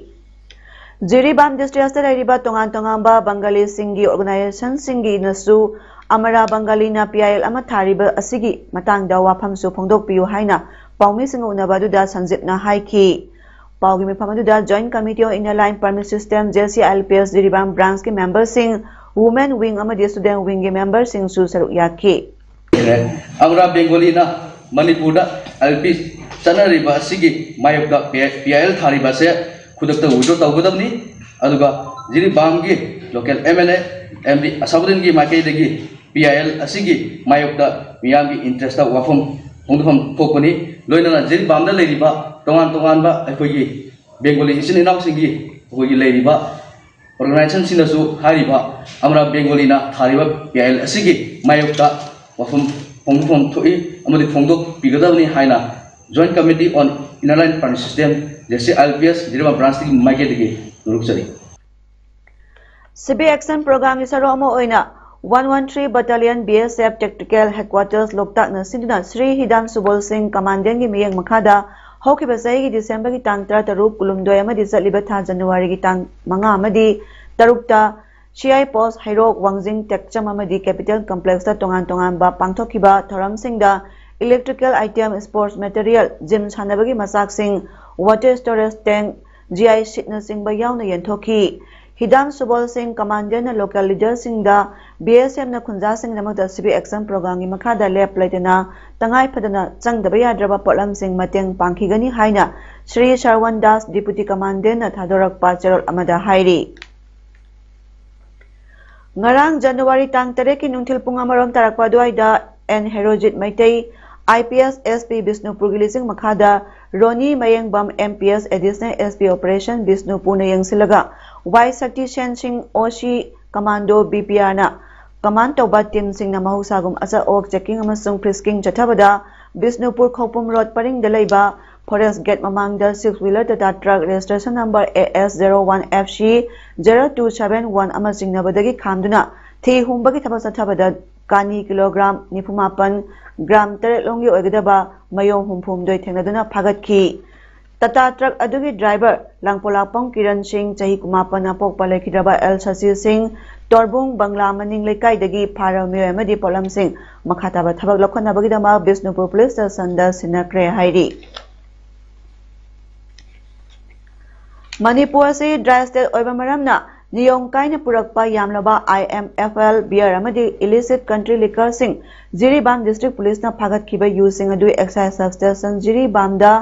ꯖꯤꯔꯤꯕꯥꯝ ꯗꯤꯁꯇ꯭ꯔꯤꯛ ꯑꯁꯤꯗ ꯂꯩꯔꯤꯕ ꯇꯣꯉꯥꯟ ꯇꯣꯉꯥꯟꯕ ꯕꯪꯒꯥꯂꯤꯁꯤꯡꯒꯤ ꯑꯣꯔꯒꯅꯥꯏꯖꯦꯁꯟꯁꯤꯡꯒꯤꯅꯁꯨ ꯑꯃꯔꯥ ꯕꯪꯒꯥꯂꯤꯅ ꯄꯤ ꯑꯥꯏ ꯑꯦꯜ ꯑꯃ ꯊꯥꯔꯤꯕ ꯑꯁꯤꯒꯤ ꯃꯇꯥꯡꯗ ꯋꯥꯐꯝꯁꯨ ꯐꯣꯡꯗꯣꯛꯄꯤꯌꯨ ꯍꯥꯏꯅ ꯄꯥꯎꯃꯤꯁꯤꯡꯒ ꯎꯅꯕ ꯑꯗꯨꯗ ꯁꯟꯖꯤꯠꯅ ꯍꯥꯏꯈꯤ꯫ ꯄꯥꯎꯒꯤ ꯃꯤꯐꯝ ꯑꯗꯨꯗ Joint Committee on Inner Line Permit System, JCILPS, ꯖꯤꯔꯤꯕꯥꯝ ꯕ꯭ꯔꯥꯟꯁꯀꯤ ꯃꯦꯝꯕꯔꯁꯤꯡ, ꯋꯨꯃꯦꯟ ꯋꯤꯡ ꯑꯃꯗꯤ ꯁ꯭ꯇꯨꯗꯦꯟꯠ ꯋꯤꯡꯒꯤ ꯃꯦꯝꯕꯔꯁꯤꯡꯁꯨ ꯁꯔꯨꯛ ꯌꯥꯈꯤ꯫ ꯑꯃꯔꯥ ꯕꯦꯡꯒꯣꯂꯤꯅ ꯃꯅꯤꯄꯨꯔꯗ ꯑꯥꯏ ꯑꯦꯜ ꯄꯤ ꯆꯠꯅꯔꯤꯕ ꯑꯁꯤꯒꯤ ꯃꯥꯌꯣꯛꯇ ꯄꯤ ꯑꯥꯏ ꯑꯦꯜ ꯊꯥꯔꯤꯕ ꯑꯁꯦ ꯈꯨꯗꯛꯇ ꯋꯤꯗ꯭ꯔꯣ ꯇꯧꯒꯗꯕꯅꯤ꯫ ꯑꯗꯨꯒ ꯖꯤꯔꯤꯕꯥꯝꯒꯤ local M L A M D ꯑꯁꯥꯕꯨꯗꯤꯟꯒꯤ ꯃꯥꯏꯀꯩꯗꯒꯤ ꯄꯤ ꯑꯥꯏ ꯑꯦꯜ ꯑꯁꯤꯒꯤ ꯃꯥꯌꯣꯛꯇ ꯃꯤꯌꯥꯝꯒꯤ ꯏꯟꯇꯔꯦꯁꯇ ꯋꯥꯐꯝ ꯐꯣꯡꯗꯣꯛꯐꯝ ꯊꯣꯛꯄꯅꯤ꯫ ꯂꯣꯏꯅꯅ ꯖꯤꯔꯤꯕꯥꯝꯗ ꯂꯩꯔꯤꯕ ꯇꯣꯉꯥꯟ ꯇꯣꯉꯥꯟꯕ ꯑꯩꯈꯣꯏꯒꯤ ꯕꯦꯡꯒꯣꯂꯤ ꯏꯆꯤꯟ ꯏꯅꯥꯎꯁꯤꯡꯒꯤ ꯑꯩꯈꯣꯏꯒꯤ ꯂꯩꯔꯤꯕ ꯑꯣꯔꯒꯅꯥꯏꯖꯦꯁꯟꯁꯤꯡꯅꯁꯨ ꯍꯥꯏꯔꯤꯕ ꯑꯃꯔꯥ ꯕꯦꯡꯒꯣꯂꯤꯅ ꯊꯥꯔꯤꯕ ꯄꯤ ꯑꯥꯏ ꯑꯦꯜ ꯑꯁꯤꯒꯤ ꯃꯥꯌꯣꯛꯇ ꯋꯥꯐꯝ ꯐꯣꯡꯗꯣꯛꯐꯝ ꯊꯣꯛꯏ ꯑꯃꯗꯤ ꯐꯣꯡꯗꯣꯛ ꯄꯤꯒꯗꯕꯅꯤ ꯍꯥꯏꯅ Joint Committee on Inner Line Permit System, JCILPS, ꯖꯤꯔꯤꯕꯥꯝ ꯕ꯭ꯔꯥꯟꯁꯀꯤ ꯃꯥꯏꯀꯩꯗꯒꯤ ꯅꯣꯜꯂꯨꯛꯆꯔꯤ꯫ ꯁꯤꯕꯤ ꯑꯦꯛꯁꯟ ꯄ꯭ꯔꯣꯒ꯭ꯔꯥꯝꯒꯤ ꯁꯔꯨꯛ ꯑꯃ ꯑꯣꯏꯅ one one three battalion B ꯑꯦꯁ ꯑꯦꯐ ꯇꯦꯛꯇꯤꯀꯦꯜ ꯍꯦꯗꯀ꯭ꯋꯥꯇꯔꯁ ꯂꯣꯛꯇꯥꯛꯅ ꯁꯤꯟꯗꯨꯅ ꯁ꯭ꯔꯤ ꯍꯤꯗꯥꯝ ꯁꯨꯕꯣꯜ ꯁꯤꯡ ꯀꯃꯥꯟꯗꯦꯟꯒꯤ ꯃꯤꯠꯌꯦꯡ ꯃꯈꯥꯗ ꯍꯧꯈꯤꯕ ꯆꯍꯤꯒꯤ ꯗꯤꯁꯦꯝꯕꯔꯒꯤ ꯇꯥꯡ ꯇꯔꯥ ꯇꯔꯨꯛ, ꯀꯨꯟꯍꯨꯝꯗꯣꯏ ꯑꯃꯗꯤ ꯆꯠꯂꯤꯕ ꯊꯥ ꯖꯅꯋꯥꯔꯤꯒꯤ ꯇꯥꯡ ꯃꯉꯥ ꯑꯃꯗꯤ ꯇꯔꯨꯛꯇ ꯁꯤ ꯑꯥꯏ ꯄꯣꯁ, ꯍꯩꯔꯣꯛ, ꯋꯥꯡꯖꯤꯡ, ꯇꯦꯛꯆꯝ ꯑꯃꯗꯤ ꯀꯦꯄꯤꯇꯦꯜ ꯀꯝꯄ꯭ꯂꯦꯛꯁꯇ ꯇꯣꯉꯥꯟ ꯇꯣꯉꯥꯟꯕ ꯄꯥꯡꯊꯣꯛꯈꯤꯕ ꯊꯧꯔꯝꯁꯤꯡꯗ electrical item, sports material, gym ꯁꯥꯟꯅꯕꯒꯤ ꯃꯆꯥꯛꯁꯤꯡ, ꯋꯥꯇꯔ ꯁ꯭ꯇꯣꯔꯦꯖ ꯇꯦꯡꯛ, ꯖꯤ ꯑꯥꯏ ꯁꯤꯠꯅꯆꯤꯡꯕ ꯌꯥꯎꯅ ꯌꯦꯟꯊꯣꯛꯈꯤ꯫ ꯍꯤꯗꯥꯝ ꯁꯨꯕꯣꯜ ꯁꯤꯡ ꯀꯃꯥꯟꯗꯦꯟꯅ ꯂꯣꯀꯦꯜ ꯂꯤꯗꯔꯁꯤꯡꯗ ꯕꯤ ꯑꯦꯁ ꯑꯦꯐꯅ ꯈꯨꯟꯖꯥꯁꯤꯡꯒꯤꯗꯃꯛꯇ ꯁꯤꯚꯤꯛ ꯑꯦꯛꯁꯟ ꯄ꯭ꯔꯣꯒ꯭ꯔꯥꯝꯒꯤ ꯃꯈꯥꯗ ꯂꯦꯞ ꯂꯩꯇꯅ ꯇꯉꯥꯏ ꯐꯗꯅ ꯆꯪꯗꯕ ꯌꯥꯗ꯭ꯔꯕ ꯄꯣꯠꯂꯝꯁꯤꯡ ꯃꯇꯦꯡ ꯄꯥꯡꯈꯤꯒꯅꯤ ꯍꯥꯏꯅ ꯁ꯭ꯔꯤ ꯁꯔꯋꯟ ꯗꯥꯁ, ꯗꯤꯄꯨꯇꯤ ꯀꯃꯥꯟꯗꯦꯟꯅ ꯊꯥꯗꯣꯔꯛꯄ ꯆꯦꯔꯣꯜ ꯑꯃꯗ ꯍꯥꯏꯔꯤ꯫ ꯉꯔꯥꯡ ꯖꯅꯋꯥꯔꯤ ꯇꯥꯡ ꯇꯔꯦꯠꯀꯤ ꯅꯨꯡꯊꯤꯜ ꯄꯨꯡ ꯑꯃꯔꯣꯝ ꯇꯥꯔꯛꯄ ꯑꯗꯨꯋꯥꯏꯗ and Herojit Meitei, I P S, S P ꯕꯤꯁꯅꯨꯄꯨꯔꯒꯤ ꯂꯤꯆꯤꯡ ꯃꯈꯥꯗ Roni Mayengbam, M P S, additional S P operation ꯕꯤꯁꯅꯨꯄꯨꯔꯅ ꯌꯦꯡꯁꯤꯜꯂꯒ Y Shakti Sen Singh, O C commando, B P ꯑꯥꯔꯅ ꯀꯃꯥꯟ ꯇꯧꯕ ꯇꯤꯝꯁꯤꯡꯅ ꯃꯍꯧꯁꯥꯒꯨꯝ ꯑꯆꯥ ꯑꯣꯛ ꯆꯦꯀꯤꯡ ꯑꯃꯁꯨꯡ ꯐ꯭ꯔꯤꯁꯀꯤꯡ ꯆꯠꯊꯕꯗ ꯕꯤꯁꯅꯨꯄꯨꯔ ꯈꯧꯄꯨꯝ ꯔꯣꯗ ꯄꯔꯤꯡꯗ ꯂꯩꯕ ꯐꯣꯔꯦꯁ ꯒꯦꯠ ꯃꯃꯥꯡꯗ six wheeler Tata truck registration number A S zero one F C zero two seven one ꯑꯃ ꯆꯤꯡꯅꯕꯗꯒꯤ ꯈꯥꯝꯗꯨꯅ ꯊꯤ ꯍꯨꯝꯕꯒꯤ ꯊꯕꯛ ꯆꯠꯊꯕꯗ ꯀꯥꯅꯤ ꯀꯤꯂꯣꯒ꯭ꯔꯥꯝ ꯅꯤꯐꯨ ꯃꯥꯄꯟ, ꯒ꯭ꯔꯥꯝ ꯇꯔꯦꯠ ꯂꯣꯝꯒꯤ ꯑꯣꯏꯒꯗꯕ ꯃꯌꯣꯝ ꯍꯨꯝꯐꯨ ꯍꯨꯝꯗꯣꯏ ꯊꯦꯡꯅꯗꯨꯅ ꯐꯥꯒꯠꯈꯤ꯫ ꯇꯥꯇꯥ ꯇ꯭ꯔꯛ ꯑꯗꯨꯒꯤ ꯗ꯭ꯔꯥꯏꯚꯔ ꯂꯥꯡꯄꯣꯂꯥꯛꯄꯝ ꯀꯤꯔꯟ ꯁꯤꯡ, ꯆꯍꯤ ꯀꯨꯟꯃꯥꯄꯟ, ꯑꯄꯣꯛꯄ ꯂꯩꯈꯤꯗ꯭ꯔꯕ ꯑꯦꯜ ꯁꯁꯤ ꯁꯤꯡ, ꯇꯣꯔꯕꯨꯡ ꯕꯪꯂꯥ ꯃꯅꯤꯡ ꯂꯩꯀꯥꯏꯗꯒꯤ ꯐꯥꯔꯕ ꯃꯤꯑꯣꯏ ꯑꯃꯗꯤ ꯄꯣꯠꯂꯝꯁꯤꯡ ꯃꯈꯥ ꯇꯥꯕ ꯊꯕꯛ ꯂꯧꯈꯠꯅꯕꯒꯤꯗꯃꯛ ꯕꯤꯁꯅꯨꯄꯨꯔ ꯄꯨꯂꯤꯁ ꯁ꯭ꯇꯦꯁꯟꯗ ꯁꯤꯟꯅꯈ꯭ꯔꯦ ꯍꯥꯏꯔꯤ꯫ ꯃꯅꯤꯄꯨꯔ ꯑꯁꯤ ꯗ꯭ꯔꯥꯏ ꯁ꯭ꯇꯦꯠ ꯑꯣꯏꯕ ꯃꯔꯝꯅ ꯅꯤꯌꯣꯝ ꯀꯥꯏꯅ ꯄꯨꯔꯛꯄ ꯌꯥꯝꯂꯕ ꯑꯥꯏ ꯑꯦꯝ ꯑꯦꯐ ꯑꯦꯜ ꯕꯤꯌꯔ ꯑꯃꯗꯤ ꯏꯂꯤꯁꯤꯠ ꯀꯟꯇ꯭ꯔꯤ ꯂꯤꯀꯔꯁꯤꯡ ꯖꯤꯔꯤꯕꯥꯝ ꯗꯤꯁꯇ꯭ꯔꯤꯛ ꯄꯨꯂꯤꯁꯅ ꯐꯥꯒꯠꯈꯤꯕ ꯌꯨꯁꯤꯡ ꯑꯗꯨ ꯑꯦꯛꯁꯥꯏꯖ ꯁꯕ ꯁ꯭ꯇꯦꯁꯟ ꯖꯤꯔꯤꯕꯥꯝꯗ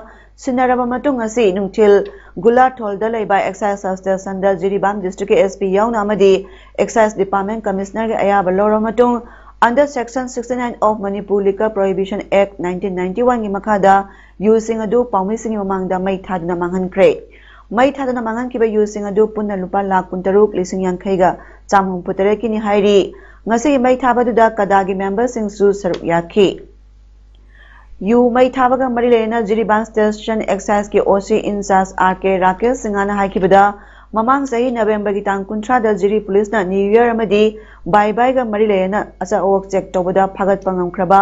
ꯁꯤꯟꯅꯔꯕ ꯃꯇꯨꯡ ꯉꯁꯤ ꯅꯨꯡꯊꯤꯜ ꯒꯨꯂꯥꯊꯣꯜꯗ ꯂꯩꯕ ꯑꯦꯛꯁꯥꯏꯖ ꯁꯕ ꯁ꯭ꯇꯦꯁꯟꯗ ꯖꯤꯔꯤꯕꯥꯝ ꯗꯤꯁꯇ꯭ꯔꯤꯛꯀꯤ ꯑꯦꯁ ꯄꯤ ꯌꯥꯎꯅ ꯑꯃꯗꯤ ꯑꯦꯛꯁꯥꯏꯖ ꯗꯤꯄꯥꯔꯠꯃꯦꯟ ꯀꯃꯤꯁꯅꯔꯒꯤ ꯑꯌꯥꯕ ꯂꯧꯔꯕ ꯃꯇꯨꯡ, under section sixty nine of Manipur Liquor Prohibition Act nineteen ninety one ꯒꯤ ꯃꯈꯥꯗ ꯌꯨꯁꯤꯡ ꯑꯗꯨ ꯄꯥꯎꯃꯤꯁꯤꯡꯒꯤ ꯃꯃꯥꯡꯗ ꯃꯩ ꯊꯥꯗꯨꯅ ꯃꯥꯡꯍꯟꯈ꯭ꯔꯦ꯫ ꯃꯩ ꯊꯥꯗꯨꯅ ꯃꯥꯡꯍꯟꯈꯤꯕ ꯌꯨꯁꯤꯡ ꯑꯗꯨ ꯄꯨꯟꯅ ꯂꯨꯄꯥ ꯂꯥꯈ ꯀꯨꯟꯇꯔꯨꯛ ꯂꯤꯁꯤꯡ ꯌꯥꯡꯈꯩꯒ ꯆꯥꯝꯃ ꯍꯨꯝꯐꯨ ꯇꯔꯦꯠꯀꯤꯅꯤ ꯍꯥꯏꯔꯤ꯫ ꯉꯁꯤꯒꯤ ꯃꯩ ꯊꯥꯕꯗꯨꯗ ꯀꯗꯥꯒꯤ ꯃꯦꯝꯕꯔꯁꯤꯡꯁꯨ ꯁꯔꯨꯛ ꯌꯥꯈꯤ꯫ ꯌꯨ ꯃꯩ ꯊꯥꯕꯒ ꯃꯔꯤ ꯂꯩꯅꯅ ꯖꯤꯔꯤꯕꯥꯝ ꯁ꯭ꯇꯦꯁꯟ ꯑꯦꯛꯁꯥꯏꯖꯀꯤ ꯑꯣ ꯁꯤ ꯏꯟꯆꯥꯔꯖ ꯑꯥꯔ ꯀꯦ ꯔꯥꯀꯦꯁ ꯁꯤꯡꯍꯅ ꯍꯥꯏꯈꯤꯕꯗ, ꯃꯃꯥꯡ ꯆꯍꯤ ꯅꯕꯦꯝꯕꯔꯒꯤ ꯇꯥꯡ ꯀꯨꯟꯊ꯭ꯔꯥꯗ ꯖꯤꯔꯤ ꯄꯨꯂꯤꯁꯅ ꯅ꯭ꯌꯨ ꯌꯔ ꯑꯃꯗꯤ ꯕꯥꯏ ꯕꯥꯏꯒ ꯃꯔꯤ ꯂꯩꯅꯅ ꯑꯆꯥ ꯑꯋꯣꯛ ꯆꯦꯛ ꯇꯧꯕꯗ ꯐꯥꯒꯠꯄ ꯉꯝꯈ꯭ꯔꯕ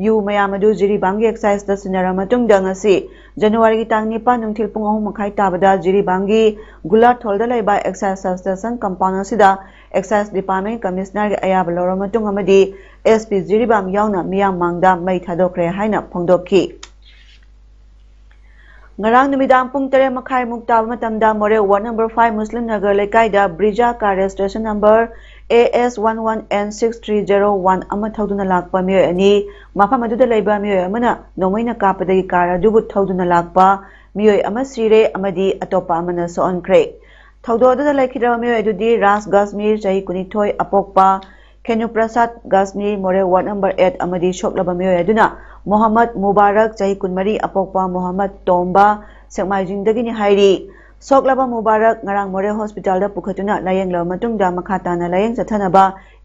ꯌꯨ ꯃꯌꯥꯝ ꯑꯗꯨ ꯖꯤꯔꯤꯕꯥꯝꯒꯤ ꯑꯦꯛꯁꯥꯏꯖꯇ ꯁꯤꯟꯅꯔꯕ ꯃꯇꯨꯡꯗ, ꯉꯁꯤ ꯖꯅꯋꯥꯔꯤꯒꯤ ꯇꯥꯡ ꯅꯤꯄꯥꯟ ꯅꯨꯡꯊꯤꯜ ꯄꯨꯡ ꯑꯍꯨꯝ ꯃꯈꯥꯏ ꯇꯥꯕꯗ ꯖꯤꯔꯤꯕꯥꯝꯒꯤ ꯒꯨꯂꯥꯊꯣꯜꯗ ꯂꯩꯕ ꯑꯦꯛꯁꯥꯏꯖ ꯁꯕ ꯁ꯭ꯇꯦꯁꯟ ꯀꯝꯄꯥꯎꯟ ꯑꯁꯤꯗ ꯑꯦꯛꯁꯥꯏꯖ ꯗꯤꯄꯥꯔꯠꯃꯦꯟ ꯀꯃꯤꯁꯅꯔꯒꯤ ꯑꯌꯥꯕ ꯂꯧꯔꯕ ꯃꯇꯨꯡ ꯑꯃꯗꯤ ꯑꯦꯁ ꯄꯤ ꯖꯤꯔꯤꯕꯥꯝ ꯌꯥꯎꯅ ꯃꯤꯌꯥꯝ ꯃꯥꯡꯗ ꯃꯩ ꯊꯥꯗꯣꯛꯈ꯭ꯔꯦ ꯍꯥꯏꯅ ꯐꯣꯡꯗꯣꯛꯈꯤ꯫ ꯉꯔꯥꯡ ꯅꯨꯃꯤꯗꯥꯡ ꯄꯨꯡ ꯇꯔꯦꯠ ꯃꯈꯥꯏꯃꯨꯛ ꯇꯥꯕ ꯃꯇꯝꯗ Moreh ward number five Muslim Nagar ꯂꯩꯀꯥꯏꯗ Brezza car registration number A S one one N six three zero one ꯑꯃ ꯊꯧꯗꯨꯅ ꯂꯥꯛꯄ ꯃꯤꯑꯣꯏ ꯑꯅꯤ, ꯃꯐꯝ ꯑꯗꯨꯗ ꯂꯩꯕ ꯃꯤꯑꯣꯏ ꯑꯃꯅ ꯅꯣꯡꯃꯩꯅ ꯀꯥꯞꯄꯗꯒꯤ ꯀꯥꯔ ꯑꯗꯨꯕꯨ ꯊꯧꯗꯨꯅ ꯂꯥꯛꯄ ꯃꯤꯑꯣꯏ ꯑꯃ ꯁꯤꯔꯦ ꯑꯃꯗꯤ ꯑꯇꯣꯞꯄ ꯑꯃꯅ ꯁꯣꯛꯍꯟꯈ꯭ꯔꯦ꯫ ꯊꯧꯗꯣꯛ ꯑꯗꯨꯗ ꯂꯩꯈꯤꯗ꯭ꯔꯕ ꯃꯤꯑꯣꯏ ꯑꯗꯨꯗꯤ ꯔꯥꯖ ꯒꯥꯁꯃꯤꯔ, ꯆꯍꯤ ꯀꯨꯟꯅꯤꯊꯣꯏ, ꯑꯄꯣꯛꯄ ꯈꯦꯅꯨ ꯄ꯭ꯔꯁꯥꯗ ꯒꯥꯁꯃꯤꯔ, ꯃꯣꯔꯦ ꯋꯥꯔꯗ ꯅꯝꯕꯔ ꯑꯦꯠ, ꯑꯃꯗꯤ ꯁꯣꯛꯂꯕ ꯃꯤꯑꯣꯏ ꯑꯗꯨꯅ ꯃꯣꯍꯝꯃꯗ ꯃꯨꯕꯥꯔꯛ, ꯆꯍꯤ ꯀꯨꯟꯃꯔꯤ, ꯑꯄꯣꯛꯄ ꯃꯣꯍꯝꯃꯗ ꯇꯣꯝꯕ, ꯁꯦꯛꯃꯥꯏꯖꯤꯡꯗꯒꯤꯅꯤ ꯍꯥꯏꯔꯤ꯫ ꯁꯣꯛꯂꯕ ꯃꯨꯕꯥꯔꯛ ꯉꯔꯥꯡ ꯃꯣꯔꯦ ꯍꯣꯁꯄꯤꯇꯥꯜꯗ ꯄꯨꯈꯠꯇꯨꯅ ꯂꯥꯌꯦꯡꯂꯕ ꯃꯇꯨꯡꯗ ꯃꯈꯥ ꯇꯥꯅ ꯂꯥꯌꯦꯡ ꯆꯠꯊꯅꯕ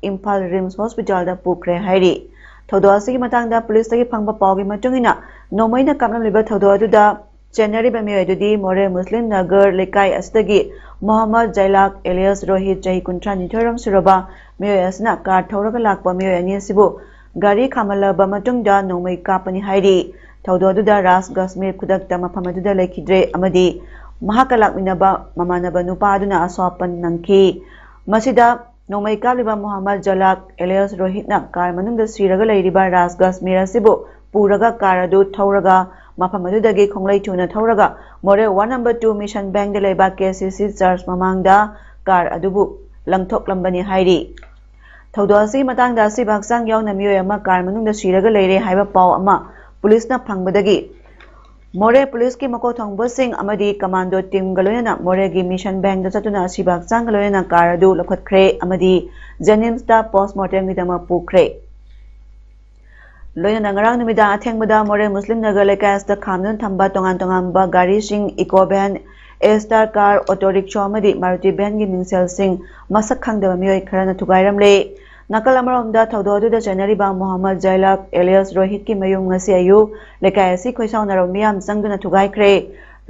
ꯏꯝꯐꯥꯜ ꯔꯤꯝꯁ ꯍꯣꯁꯄꯤꯇꯥꯜꯗ ꯄꯨꯈ꯭ꯔꯦ ꯍꯥꯏꯔꯤ꯫ ꯊꯧꯗꯣꯛ ꯑꯁꯤꯒꯤ ꯃꯇꯥꯡꯗ ꯄꯨꯂꯤꯁꯇꯒꯤ ꯐꯪꯕ ꯄꯥꯎꯒꯤ ꯃꯇꯨꯡ ꯏꯟꯅ, ꯅꯣꯡꯃꯩꯅ ꯀꯥꯞꯂꯝꯂꯤꯕ ꯊꯧꯗꯣꯛ ꯑꯗꯨꯗ ꯆꯦꯟꯅꯔꯤꯕ ꯃꯤꯑꯣꯏ ꯑꯗꯨꯗꯤ ꯃꯣꯔꯦ ꯃꯨꯁꯂꯤꯝ ꯅꯒꯔ ꯂꯩꯀꯥꯏ ꯑꯁꯤꯗꯒꯤ ꯃꯣꯍꯝꯃꯗ ꯖꯩꯂꯥꯛ ꯑꯦꯂꯤꯌꯥꯁ ꯔꯣꯍꯤꯠ, ꯆꯍꯤ ꯀꯨꯟꯊ꯭ꯔꯥ ꯅꯤꯊꯣꯏ ꯔꯣꯝ ꯁꯨꯔꯕ ꯃꯤꯑꯣꯏ ꯑꯁꯤꯅ ꯀꯥꯔ ꯊꯧꯔꯒ ꯂꯥꯛꯄ ꯃꯤꯑꯣꯏ ꯑꯅꯤ ꯑꯁꯤꯕꯨ ꯒꯥꯔꯤ ꯈꯥꯝꯍꯜꯂꯕ ꯃꯇꯨꯡꯗ ꯅꯣꯡꯃꯩ ꯀꯥꯞꯄꯅꯤ ꯍꯥꯏꯔꯤ꯫ ꯊꯧꯗꯣꯛ ꯑꯗꯨꯗ ꯔꯥꯖ ꯒꯥꯁꯃꯤꯔ ꯈꯨꯗꯛꯇ ꯃꯐꯝ ꯑꯗꯨꯗ ꯂꯩꯈꯤꯗ꯭ꯔꯦ ꯑꯃꯗꯤ ꯃꯍꯥꯛꯀ ꯂꯥꯛꯃꯤꯟꯅꯕ ꯃꯃꯥꯟꯅꯕ ꯅꯨꯄꯥ ꯑꯗꯨꯅ ꯑꯁꯣꯛ ꯑꯄꯟ ꯅꯪꯈꯤ꯫ ꯃꯁꯤꯗ ꯅꯣꯡꯃꯩ ꯀꯥꯞꯂꯤꯕ ꯃꯣꯍꯝꯃꯗ ꯖꯂꯥꯛ ꯑꯦꯂꯤꯌꯥꯁ ꯔꯣꯍꯤꯠꯅ ꯀꯥꯔ ꯃꯅꯨꯡꯗ ꯁꯤꯔꯒ ꯂꯩꯔꯤꯕ ꯔꯥꯖ ꯒꯥꯁꯃꯤꯔ ꯑꯁꯤꯕꯨ ꯄꯨꯔꯒ ꯀꯥꯔ ꯑꯗꯨ ꯊꯧꯔꯒ ꯃꯐꯝ ꯑꯗꯨꯗꯒꯤ ꯈꯣꯡꯂꯩ ꯊꯨꯅ ꯊꯧꯔꯒ ꯃꯣꯔꯦ ꯋꯥꯔꯗ ꯅꯝꯕꯔ ꯇꯨ ꯃꯤꯁꯟ ꯕꯦꯡꯗ ꯂꯩꯕ ꯀꯦ ꯁꯤ ꯁꯤ ꯆꯔꯆ ꯃꯃꯥꯡꯗ ꯀꯥꯔ ꯑꯗꯨꯕꯨ ꯂꯪꯊꯣꯛꯂꯝꯕꯅꯤ ꯍꯥꯏꯔꯤ꯫ ꯊꯧꯗꯣꯛ ꯑꯁꯤꯒꯤ ꯃꯇꯥꯡꯗ ꯑꯁꯤꯕ ꯍꯛꯆꯥꯡ ꯌꯥꯎꯅ ꯃꯤꯑꯣꯏ ꯑꯃ ꯀꯥꯔ ꯃꯅꯨꯡꯗ ꯁꯤꯔꯒ ꯂꯩꯔꯦ ꯍꯥꯏꯕ ꯄꯥꯎ ꯑꯃ ꯄꯨꯂꯤꯁꯅ ꯐꯪꯕꯗꯒꯤ ꯃꯣꯔꯦ ꯄꯨꯂꯤꯁꯀꯤ ꯃꯀꯣꯛ ꯊꯣꯡꯕꯁꯤꯡ ꯑꯃꯗꯤ ꯀꯃꯥꯟꯗꯣ ꯇꯤꯝꯒ ꯂꯣꯏꯅꯅ ꯃꯣꯔꯦꯒꯤ ꯃꯤꯁꯟ ꯕꯦꯡꯗ ꯆꯠꯇꯨꯅ ꯑꯁꯤꯕ ꯍꯛꯆꯥꯡꯒ ꯂꯣꯏꯅꯅ ꯀꯥꯔ ꯑꯗꯨ ꯂꯧꯈꯠꯈ꯭ꯔꯦ ꯑꯃꯗꯤ ꯖꯦꯅꯤꯝꯁꯇ ꯄꯣꯁꯃꯣꯔꯇꯦꯝꯒꯤꯗꯃꯛ ꯄꯨꯈ꯭ꯔꯦ꯫ ꯂꯣꯏꯅꯅ ꯉꯔꯥꯡ ꯅꯨꯃꯤꯗꯥꯡ ꯑꯊꯦꯡꯕꯗ ꯃꯣꯔꯦ ꯃꯨꯁꯂꯤꯝ ꯅꯒꯔ ꯂꯩꯀꯥꯏ ꯑꯁꯤꯗ ꯈꯥꯝꯗꯨꯅ ꯊꯝꯕ ꯇꯣꯉꯥꯟ ꯇꯣꯉꯥꯟꯕ ꯒꯥꯔꯤꯁꯤꯡ, Eeco van, Estar car, auto rickshaw ꯑꯃꯗꯤ ꯃꯥꯔꯨꯇꯤ ꯚꯦꯟꯒꯤ ꯃꯤꯡꯁꯦꯜꯁꯤꯡ ꯃꯁꯛ ꯈꯪꯗꯕ ꯃꯤꯑꯣꯏ ꯈꯔꯅ ꯊꯨꯒꯥꯏꯔꯝꯂꯦ꯫ ꯅꯥꯀꯜ ꯑꯃꯔꯣꯝꯗ ꯊꯧꯗꯣꯛ ꯑꯗꯨꯗ ꯆꯦꯟꯅꯔꯤꯕ ꯃꯣꯍꯝꯃꯗ ꯖꯩꯂꯕ alias ꯔꯣꯍꯤꯠꯀꯤ ꯃꯌꯨꯝ ꯉꯁꯤ ꯑꯌꯨꯛ ꯂꯩꯀꯥꯏ ꯑꯁꯤ ꯈꯣꯏꯁꯥꯎꯅꯔꯕ ꯃꯤꯌꯥꯝ ꯆꯪꯗꯨꯅ ꯊꯨꯒꯥꯏꯈ꯭ꯔꯦ꯫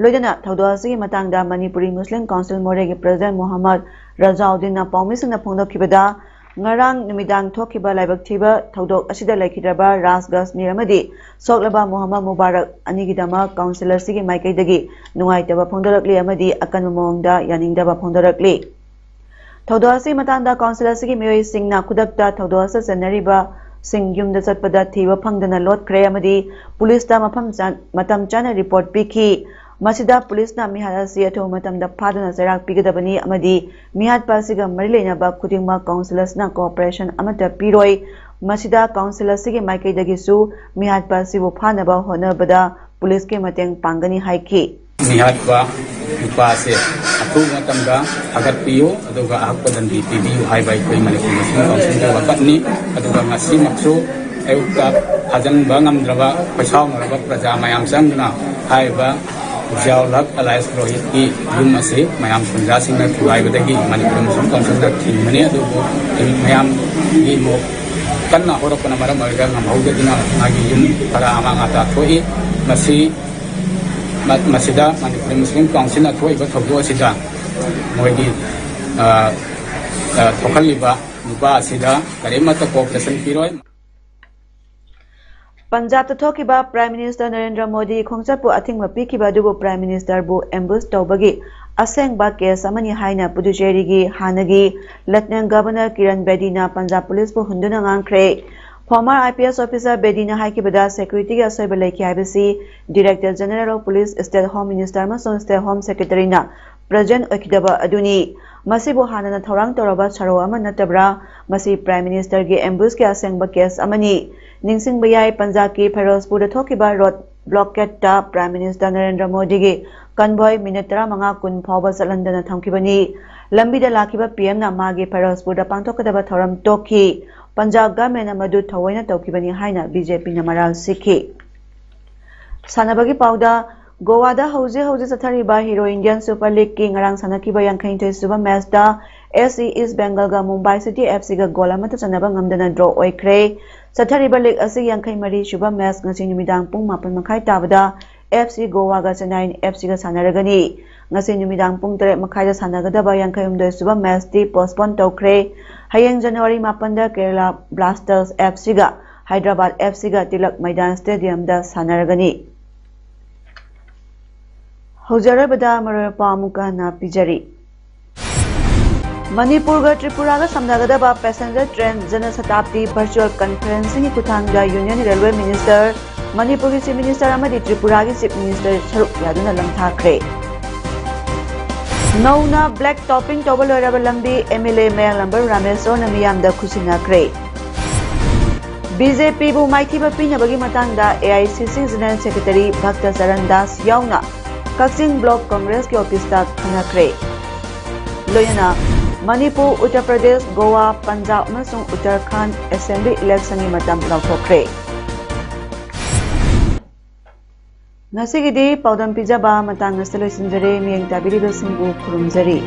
ꯂꯣꯏꯅꯅ ꯊꯧꯗꯣꯛ ꯑꯁꯤꯒꯤ ꯃꯇꯥꯡꯗ ꯃꯅꯤꯄꯨꯔꯤ ꯃꯨꯁꯂꯤꯝ ꯀꯥꯎꯟꯁꯤꯜ ꯃꯣꯔꯦꯒꯤ ꯄ꯭ꯔꯦꯁꯤꯗꯦꯟꯠ ꯃꯣꯍꯝꯃꯗ ꯔꯖꯥꯎꯗꯤꯟꯅ ꯄꯥꯎꯃꯤꯁꯤꯡꯗ ꯐꯣꯡꯗꯣꯛꯈꯤꯕꯗ, ꯉꯔꯥꯡ ꯅꯨꯃꯤꯗꯥꯡ ꯊꯣꯛꯈꯤꯕ ꯂꯥꯏꯕꯛ ꯊꯤꯕ ꯊꯧꯗꯣꯛ ꯑꯁꯤꯗ ꯂꯩꯈꯤꯗ꯭ꯔꯕ ꯔꯥꯖ ꯒꯁꯃꯤꯔ ꯑꯃꯗꯤ ꯁꯣꯛꯂꯕ ꯃꯣꯍꯝꯃꯗ ꯃꯨꯕꯥꯔꯛ ꯑꯅꯤꯒꯤꯗꯃꯛ ꯀꯥꯎꯟꯁꯤꯜ ꯑꯁꯤꯒꯤ ꯃꯥꯏꯀꯩꯗꯒꯤ ꯅꯨꯡꯉꯥꯏꯇꯕ ꯐꯣꯡꯗꯣꯔꯛꯂꯤ ꯑꯃꯗꯤ ꯑꯀꯟꯕ ꯃꯑꯣꯡꯗ ꯌꯥꯅꯤꯡꯗꯕ ꯐꯣꯡꯗꯣꯔꯛꯂꯤ꯫ ꯊꯧꯗꯣꯛ ꯑꯁꯤꯒꯤ ꯃꯇꯥꯡꯗ ꯀꯥꯎꯟꯁꯤꯜ ꯑꯁꯤꯒꯤ ꯃꯤꯑꯣꯏꯁꯤꯡꯅ ꯈꯨꯗꯛꯇ ꯊꯧꯗꯣꯛ ꯑꯁꯤꯗ ꯆꯦꯟꯅꯔꯤꯕꯁꯤꯡ ꯌꯨꯝꯗ ꯆꯠꯄꯗ ꯊꯤꯕ ꯐꯪꯗꯅ ꯂꯣꯠꯈ꯭ꯔꯦ ꯑꯃꯗꯤ ꯄꯨꯂꯤꯁꯇ ꯃꯐꯝ ꯆꯥ-, ꯃꯇꯝ ꯆꯥꯅ ꯔꯤꯄꯣꯔꯠ ꯄꯤꯈꯤ꯫ ꯃꯁꯤꯗ ꯄꯨꯂꯤꯁꯅ ꯃꯤꯍꯥꯠ ꯑꯁꯤ ꯑꯊꯨꯕ ꯃꯇꯝꯗ ꯐꯥꯗꯨꯅ ꯆꯩꯔꯥꯛ ꯄꯤꯒꯗꯕꯅꯤ ꯑꯃꯗꯤ ꯃꯤꯍꯥꯠꯄ ꯑꯁꯤꯒ ꯃꯔꯤ ꯂꯩꯅꯕ ꯈꯨꯗꯤꯡꯃꯛ ꯀꯥꯎꯟꯁꯤꯜ ꯑꯁꯤꯅ ꯀꯣꯑꯣꯄꯔꯦꯁꯟ ꯑꯃꯠꯇ ꯄꯤꯔꯣꯏ꯫ ꯃꯁꯤꯗ ꯀꯥꯎꯟꯁꯤꯜ ꯑꯁꯤꯒꯤ ꯃꯥꯏꯀꯩꯗꯒꯤꯁꯨ ꯃꯤꯍꯥꯠꯄ ꯑꯁꯤꯕꯨ ꯐꯥꯅꯕ ꯍꯣꯠꯅꯕꯗ ꯄꯨꯂꯤꯁꯀꯤ ꯃꯇꯦꯡ ꯄꯥꯡꯒꯅꯤ ꯍꯥꯏꯈꯤ꯫ ꯃꯤꯍꯥꯠꯄ ꯅꯨꯄꯥ ꯑꯁꯦ ꯑꯊꯨꯕ ꯃꯇꯝꯗ ꯐꯥꯒꯠꯄꯤꯌꯨ, ꯑꯗꯨꯒ ꯑꯍꯛꯄ ꯗꯟꯗꯤ ꯄꯤꯕꯤꯌꯨ ꯍꯥꯏꯕ ꯑꯩꯈꯣꯏ ꯃꯅꯤꯄꯨꯔ ꯃꯨꯁꯂꯤꯝ ꯀꯥꯎꯟꯁꯤꯜꯒꯤ ꯋꯥꯀꯠꯅꯤ꯫ ꯑꯗꯨꯒ ꯉꯁꯤꯃꯛꯁꯨ ꯑꯌꯨꯛꯇ ꯐꯥꯖꯤꯟꯕ ꯉꯝꯗ꯭ꯔꯕ ꯈꯣꯏꯁꯥꯎꯅꯔꯕ ꯄ꯭ꯔꯖꯥ ꯃꯌꯥꯝ ꯆꯪꯗꯨꯅ ꯍꯥꯏꯔꯤꯕ ꯖꯤꯌꯥꯎꯜ ꯍꯛ alias ꯔꯣꯍꯤꯠꯀꯤ ꯌꯨꯝ ꯑꯁꯤ ꯃꯌꯥꯝ ꯈꯨꯟꯖꯥꯁꯤꯡꯅ ꯊꯨꯒꯥꯏꯕꯗꯒꯤ ꯃꯅꯤꯄꯨꯔ ꯃꯨꯁꯂꯤꯝ ꯀꯥꯎꯟꯁꯤꯜꯅ ꯊꯤꯡꯕꯅꯤ꯫ ꯑꯗꯨꯕꯨ ꯃꯌꯥꯝꯒꯤ ꯃꯣꯞ ꯀꯟꯅ ꯍꯧꯔꯛꯄꯅ ꯃꯔꯝ ꯑꯣꯏꯔꯒ ꯉꯝꯍꯧꯗꯗꯨꯅ ꯃꯥꯒꯤ ꯌꯨꯝ ꯐꯔꯥ ꯑꯃꯥꯡ ꯑꯇꯥ ꯊꯣꯛꯏ꯫ ꯃꯁꯤ ꯃ-, ꯃꯁꯤꯗ ꯃꯅꯤꯄꯨꯔ ꯃꯨꯁꯂꯤꯝ ꯀꯥꯎꯟꯁꯤꯜꯅ ꯊꯣꯛꯏꯕ ꯊꯧꯗꯣꯛ ꯑꯁꯤꯗ ꯃꯣꯏꯒꯤ, ꯑ, ꯑ, ꯊꯣꯛꯍꯜꯂꯤꯕ ꯅꯨꯄꯥ ꯑꯁꯤꯗ ꯀꯔꯤꯃꯠꯇ ꯀꯣꯑꯣꯄꯔꯦꯁꯟ ꯄꯤꯔꯣꯏ꯫ ꯄꯟꯖꯥꯕꯇ ꯊꯣꯛꯈꯤꯕ ꯄ꯭ꯔꯥꯏꯝ ꯃꯤꯅꯤꯁꯇꯔ ꯅꯔꯦꯟꯗ꯭ꯔ ꯃꯣꯗꯤ ꯈꯣꯡꯆꯠꯄꯨ ꯑꯊꯤꯡꯕ ꯄꯤꯈꯤꯕ ꯑꯗꯨꯕꯨ ꯄ꯭ꯔꯥꯏꯝ ꯃꯤꯅꯤꯁꯇꯔꯕꯨ ꯑꯦꯝꯕꯨꯁ ꯇꯧꯕꯒꯤ ꯑꯁꯦꯡꯕ ꯀꯦꯁ ꯑꯃꯅꯤ ꯍꯥꯏꯅ ꯄꯨꯗꯨꯆꯦꯔꯤꯒꯤ ꯍꯥꯟꯅꯒꯤ ꯂꯦꯐꯇꯤꯅꯦꯟꯠ ꯒꯚꯔꯅꯔ ꯀꯤꯔꯟ ꯕꯦꯗꯤꯅ ꯄꯟꯖꯥꯕ ꯄꯨꯂꯤꯁꯄꯨ ꯍꯨꯟꯗꯨꯅ ꯉꯥꯡꯈ꯭ꯔꯦ꯫ Former IPS officer ꯕꯦꯗꯤꯅ ꯍꯥꯏꯈꯤꯕꯗ, ꯁꯦꯀ꯭ꯌꯨꯔꯤꯇꯤꯒꯤ ꯑꯁꯣꯏꯕ ꯂꯩꯈꯤ ꯍꯥꯏꯕꯁꯤ Director General of Police, State Home Minister ꯑꯃꯁꯨꯡ State Home Secretaryꯅ present ꯑꯣꯏꯈꯤꯗꯕ ꯑꯗꯨꯅꯤ꯫ ꯃꯁꯤꯕꯨ ꯍꯥꯟꯅꯅ ꯊꯧꯔꯥꯡ ꯇꯧꯔꯕ ꯁꯔꯧ ꯑꯃ ꯅꯠꯇꯕ꯭ꯔꯥ? ꯃꯁꯤ ꯄ꯭ꯔꯥꯏꯝ ꯃꯤꯅꯤꯁꯇꯔꯒꯤ ꯑꯦꯝꯕꯨꯁꯀꯤ ꯑꯁꯦꯡꯕ ꯀꯦꯁ ꯑꯃꯅꯤ꯫ ꯅꯤꯡꯁꯤꯡꯕ ꯌꯥꯏ, ꯄꯟꯖꯥꯕꯀꯤ ꯐꯤꯔꯣꯖꯄꯨꯔꯗ ꯊꯣꯛꯈꯤꯕ ꯔꯣꯗ ꯕ꯭ꯂꯣꯀꯦꯗꯇ ꯄ꯭ꯔꯥꯏꯝ ꯃꯤꯅꯤꯁꯇꯔ ꯅꯔꯦꯟꯗ꯭ꯔ ꯃꯣꯗꯤꯒꯤ ꯀꯟꯚꯣꯏ ꯃꯤꯅꯤꯠ ꯇꯔꯥꯃꯉꯥ ꯀꯨꯟ ꯐꯥꯎꯕ ꯆꯠꯍꯟꯗꯅ ꯊꯝꯈꯤꯕꯅꯤ꯫ ꯂꯝꯕꯤꯗ ꯂꯥꯛꯈꯤꯕ ꯄꯤ ꯑꯦꯝꯅ ꯃꯥꯒꯤ ꯐꯤꯔꯣꯖꯄꯨꯔꯗ ꯄꯥꯡꯊꯣꯛꯀꯗꯕ ꯊꯧꯔꯝ ꯇꯣꯛꯈꯤ꯫ ꯄꯟꯖꯥꯕ ꯒꯚꯔꯟꯃꯦꯟꯠꯅ ꯃꯗꯨ ꯊꯑꯣꯏꯅ ꯇꯧꯈꯤꯕꯅꯤ ꯍꯥꯏꯅ ꯕꯤ ꯖꯦ ꯄꯤꯅ ꯃꯔꯥꯜ ꯁꯤꯈꯤ꯫ ꯁꯥꯟꯅꯕꯒꯤ ꯄꯥꯎꯗ, ꯒꯣꯋꯥꯗ ꯍꯧꯖꯤꯛ ꯍꯧꯖꯤꯛ ꯆꯠꯊꯔꯤꯕ ꯍꯤꯔꯣ ꯏꯟꯗꯤꯌꯟ ꯁꯨꯄꯔ ꯂꯤꯒꯀꯤ ꯉꯔꯥꯡ ꯁꯥꯟꯅꯈꯤꯕ ꯌꯥꯡꯈꯩꯅꯤꯊꯣꯏ ꯁꯨꯕ ꯃꯦꯆꯇ ꯑꯦꯐ ꯁꯤ ꯏꯁ ꯕꯦꯡꯒꯜꯒ ꯃꯨꯝꯕꯥꯏ ꯁꯤꯇꯤ ꯑꯦꯐ ꯁꯤꯒ ꯒꯣꯜ ꯑꯃꯠꯇ ꯆꯟꯅꯕ ꯉꯝꯗꯅ ꯗ꯭ꯔꯣ ꯑꯣꯏꯈ꯭ꯔꯦ꯫ ꯆꯠꯊꯔꯤꯕ ꯂꯤꯒ ꯑꯁꯤ ꯌꯥꯡꯈꯩ ꯃꯔꯤ ꯁꯨꯕ ꯃꯦꯆ ꯉꯁꯤ ꯅꯨꯃꯤꯗꯥꯡ ꯄꯨꯡ ꯃꯥꯄꯟ ꯃꯈꯥꯏ ꯇꯥꯕꯗ ꯑꯦꯐ ꯁꯤ ꯒꯣꯋꯥꯒ ꯆꯦꯟꯅꯥꯏ ꯑꯦꯐ ꯁꯤꯒ ꯁꯥꯟꯅꯔꯒꯅꯤ꯫ ꯉꯁꯤ ꯅꯨꯃꯤꯗꯥꯡ ꯄꯨꯡ ꯇꯔꯦꯠ ꯃꯈꯥꯏꯗ ꯁꯥꯟꯅꯒꯗꯕ ꯌꯥꯡꯈꯩ ꯍꯨꯝꯗꯣꯏ ꯁꯨꯕ ꯃꯦꯆꯇꯤ ꯄꯣꯁꯄꯣꯟ ꯇꯧꯈ꯭ꯔꯦ꯫ ꯍꯌꯦꯡ ꯖꯅꯋꯥꯔꯤ ꯃꯥꯄꯟꯗ ꯀꯦꯔꯂꯥ ꯕ꯭ꯂꯥꯁꯇꯔꯁ ꯑꯦꯐ ꯁꯤꯒ ꯍꯥꯏꯗ꯭ꯔꯕꯥꯗ ꯑꯦꯐ ꯁꯤꯒ ꯇꯤꯂꯛ ꯃꯩꯗꯥꯟ ꯁ꯭ꯇꯦꯗꯤꯌꯝꯗ ꯁꯥꯟꯅꯔꯒꯅꯤ꯫ ꯍꯧꯖꯔꯕꯗ ꯃꯔꯨꯑꯣꯏꯕ ꯄꯥꯎ ꯑꯃꯨꯛꯀ ꯍꯟꯅ ꯄꯤꯖꯔꯤ꯫ ꯃꯅꯤꯄꯨꯔꯒ ꯇ꯭ꯔꯤꯄꯨꯔꯥꯒ ꯁꯝꯅꯒꯗꯕ ꯄꯦꯁꯦꯟꯖꯔ ꯇ꯭ꯔꯦꯟ ꯖꯅꯁꯇꯥꯕꯗꯤ ꯚꯔꯆꯨꯑꯦꯜ ꯀꯟꯐꯔꯦꯟꯁꯤꯡꯒꯤ ꯈꯨꯠꯊꯥꯡꯗ ꯌꯨꯅꯤꯌꯟ ꯔꯦꯜꯋꯦ ꯃꯤꯅꯤꯁꯇꯔ, ꯃꯅꯤꯄꯨꯔꯒꯤ ꯆꯤꯐ ꯃꯤꯅꯤꯁꯇꯔ ꯑꯃꯗꯤ ꯇ꯭ꯔꯤꯄꯨꯔꯥꯒꯤ ꯆꯤꯐ ꯃꯤꯅꯤꯁꯇꯔ ꯁꯔꯨꯛ ꯌꯥꯗꯨꯅ ꯂꯪꯊꯥꯈ꯭ꯔꯦ꯫ ꯅꯧꯅ ꯕ꯭ꯂꯦꯛ ꯇꯣꯄꯤꯡ ꯇꯧꯕ ꯂꯣꯏꯔꯕ ꯂꯝꯕꯤ ꯑꯦꯝ ꯑꯦꯜ ꯑꯦ ꯃꯌꯥꯡꯂꯝꯕꯝ ꯔꯥꯃꯦꯁꯣꯔꯅ ꯃꯤꯌꯥꯝꯗ ꯈꯨꯠꯁꯤꯟꯅꯈ꯭ꯔꯦ꯫ ꯕꯤ ꯖꯦ ꯄꯤꯕꯨ ꯃꯥꯏꯊꯤꯕ ꯄꯤꯅꯕꯒꯤ ꯃꯇꯥꯡꯗ ꯑꯦ ꯑꯥꯏ ꯁꯤ ꯁꯤ ꯖꯦꯅꯔꯦꯜ ꯁꯦꯀ꯭ꯔꯦꯇꯔꯤ ꯚꯛꯇ ꯆꯔꯟ ꯗꯥꯁ ꯌꯥꯎꯅ ꯀꯛꯆꯤꯡ ꯕ꯭ꯂꯣꯛ ꯀꯣꯡꯒ꯭ꯔꯦꯁꯀꯤ ꯑꯣꯐꯤꯁꯇ ꯈꯟꯅꯈ꯭ꯔꯦ꯫ ꯂꯣꯏꯅꯅ ꯃꯅꯤꯄꯨꯔ, ꯎꯠꯇꯔ ꯄ꯭ꯔꯗꯦꯁ, ꯒꯣꯋꯥ, ꯄꯟꯖꯥꯕ ꯑꯃꯁꯨꯡ ꯎꯠꯇꯔꯈꯥꯟꯗ ꯑꯦꯁꯦꯝꯕ꯭ꯂꯤ ꯏꯂꯦꯛꯁꯟꯒꯤ ꯃꯇꯝ ꯂꯥꯎꯊꯣꯛꯈ꯭ꯔꯦ꯫ ꯉꯁꯤꯒꯤꯗꯤ ꯄꯥꯎꯗꯝ ꯄꯤꯖꯕ ꯃꯇꯥꯡ ꯑꯁꯤꯗ ꯂꯣꯏꯁꯤꯟꯖꯔꯦ꯫ ꯃꯤꯠꯌꯦꯡ ꯇꯥꯕꯤꯔꯤꯕꯁꯤꯡꯕꯨ ꯈꯨꯔꯨꯝꯖꯔꯤ꯫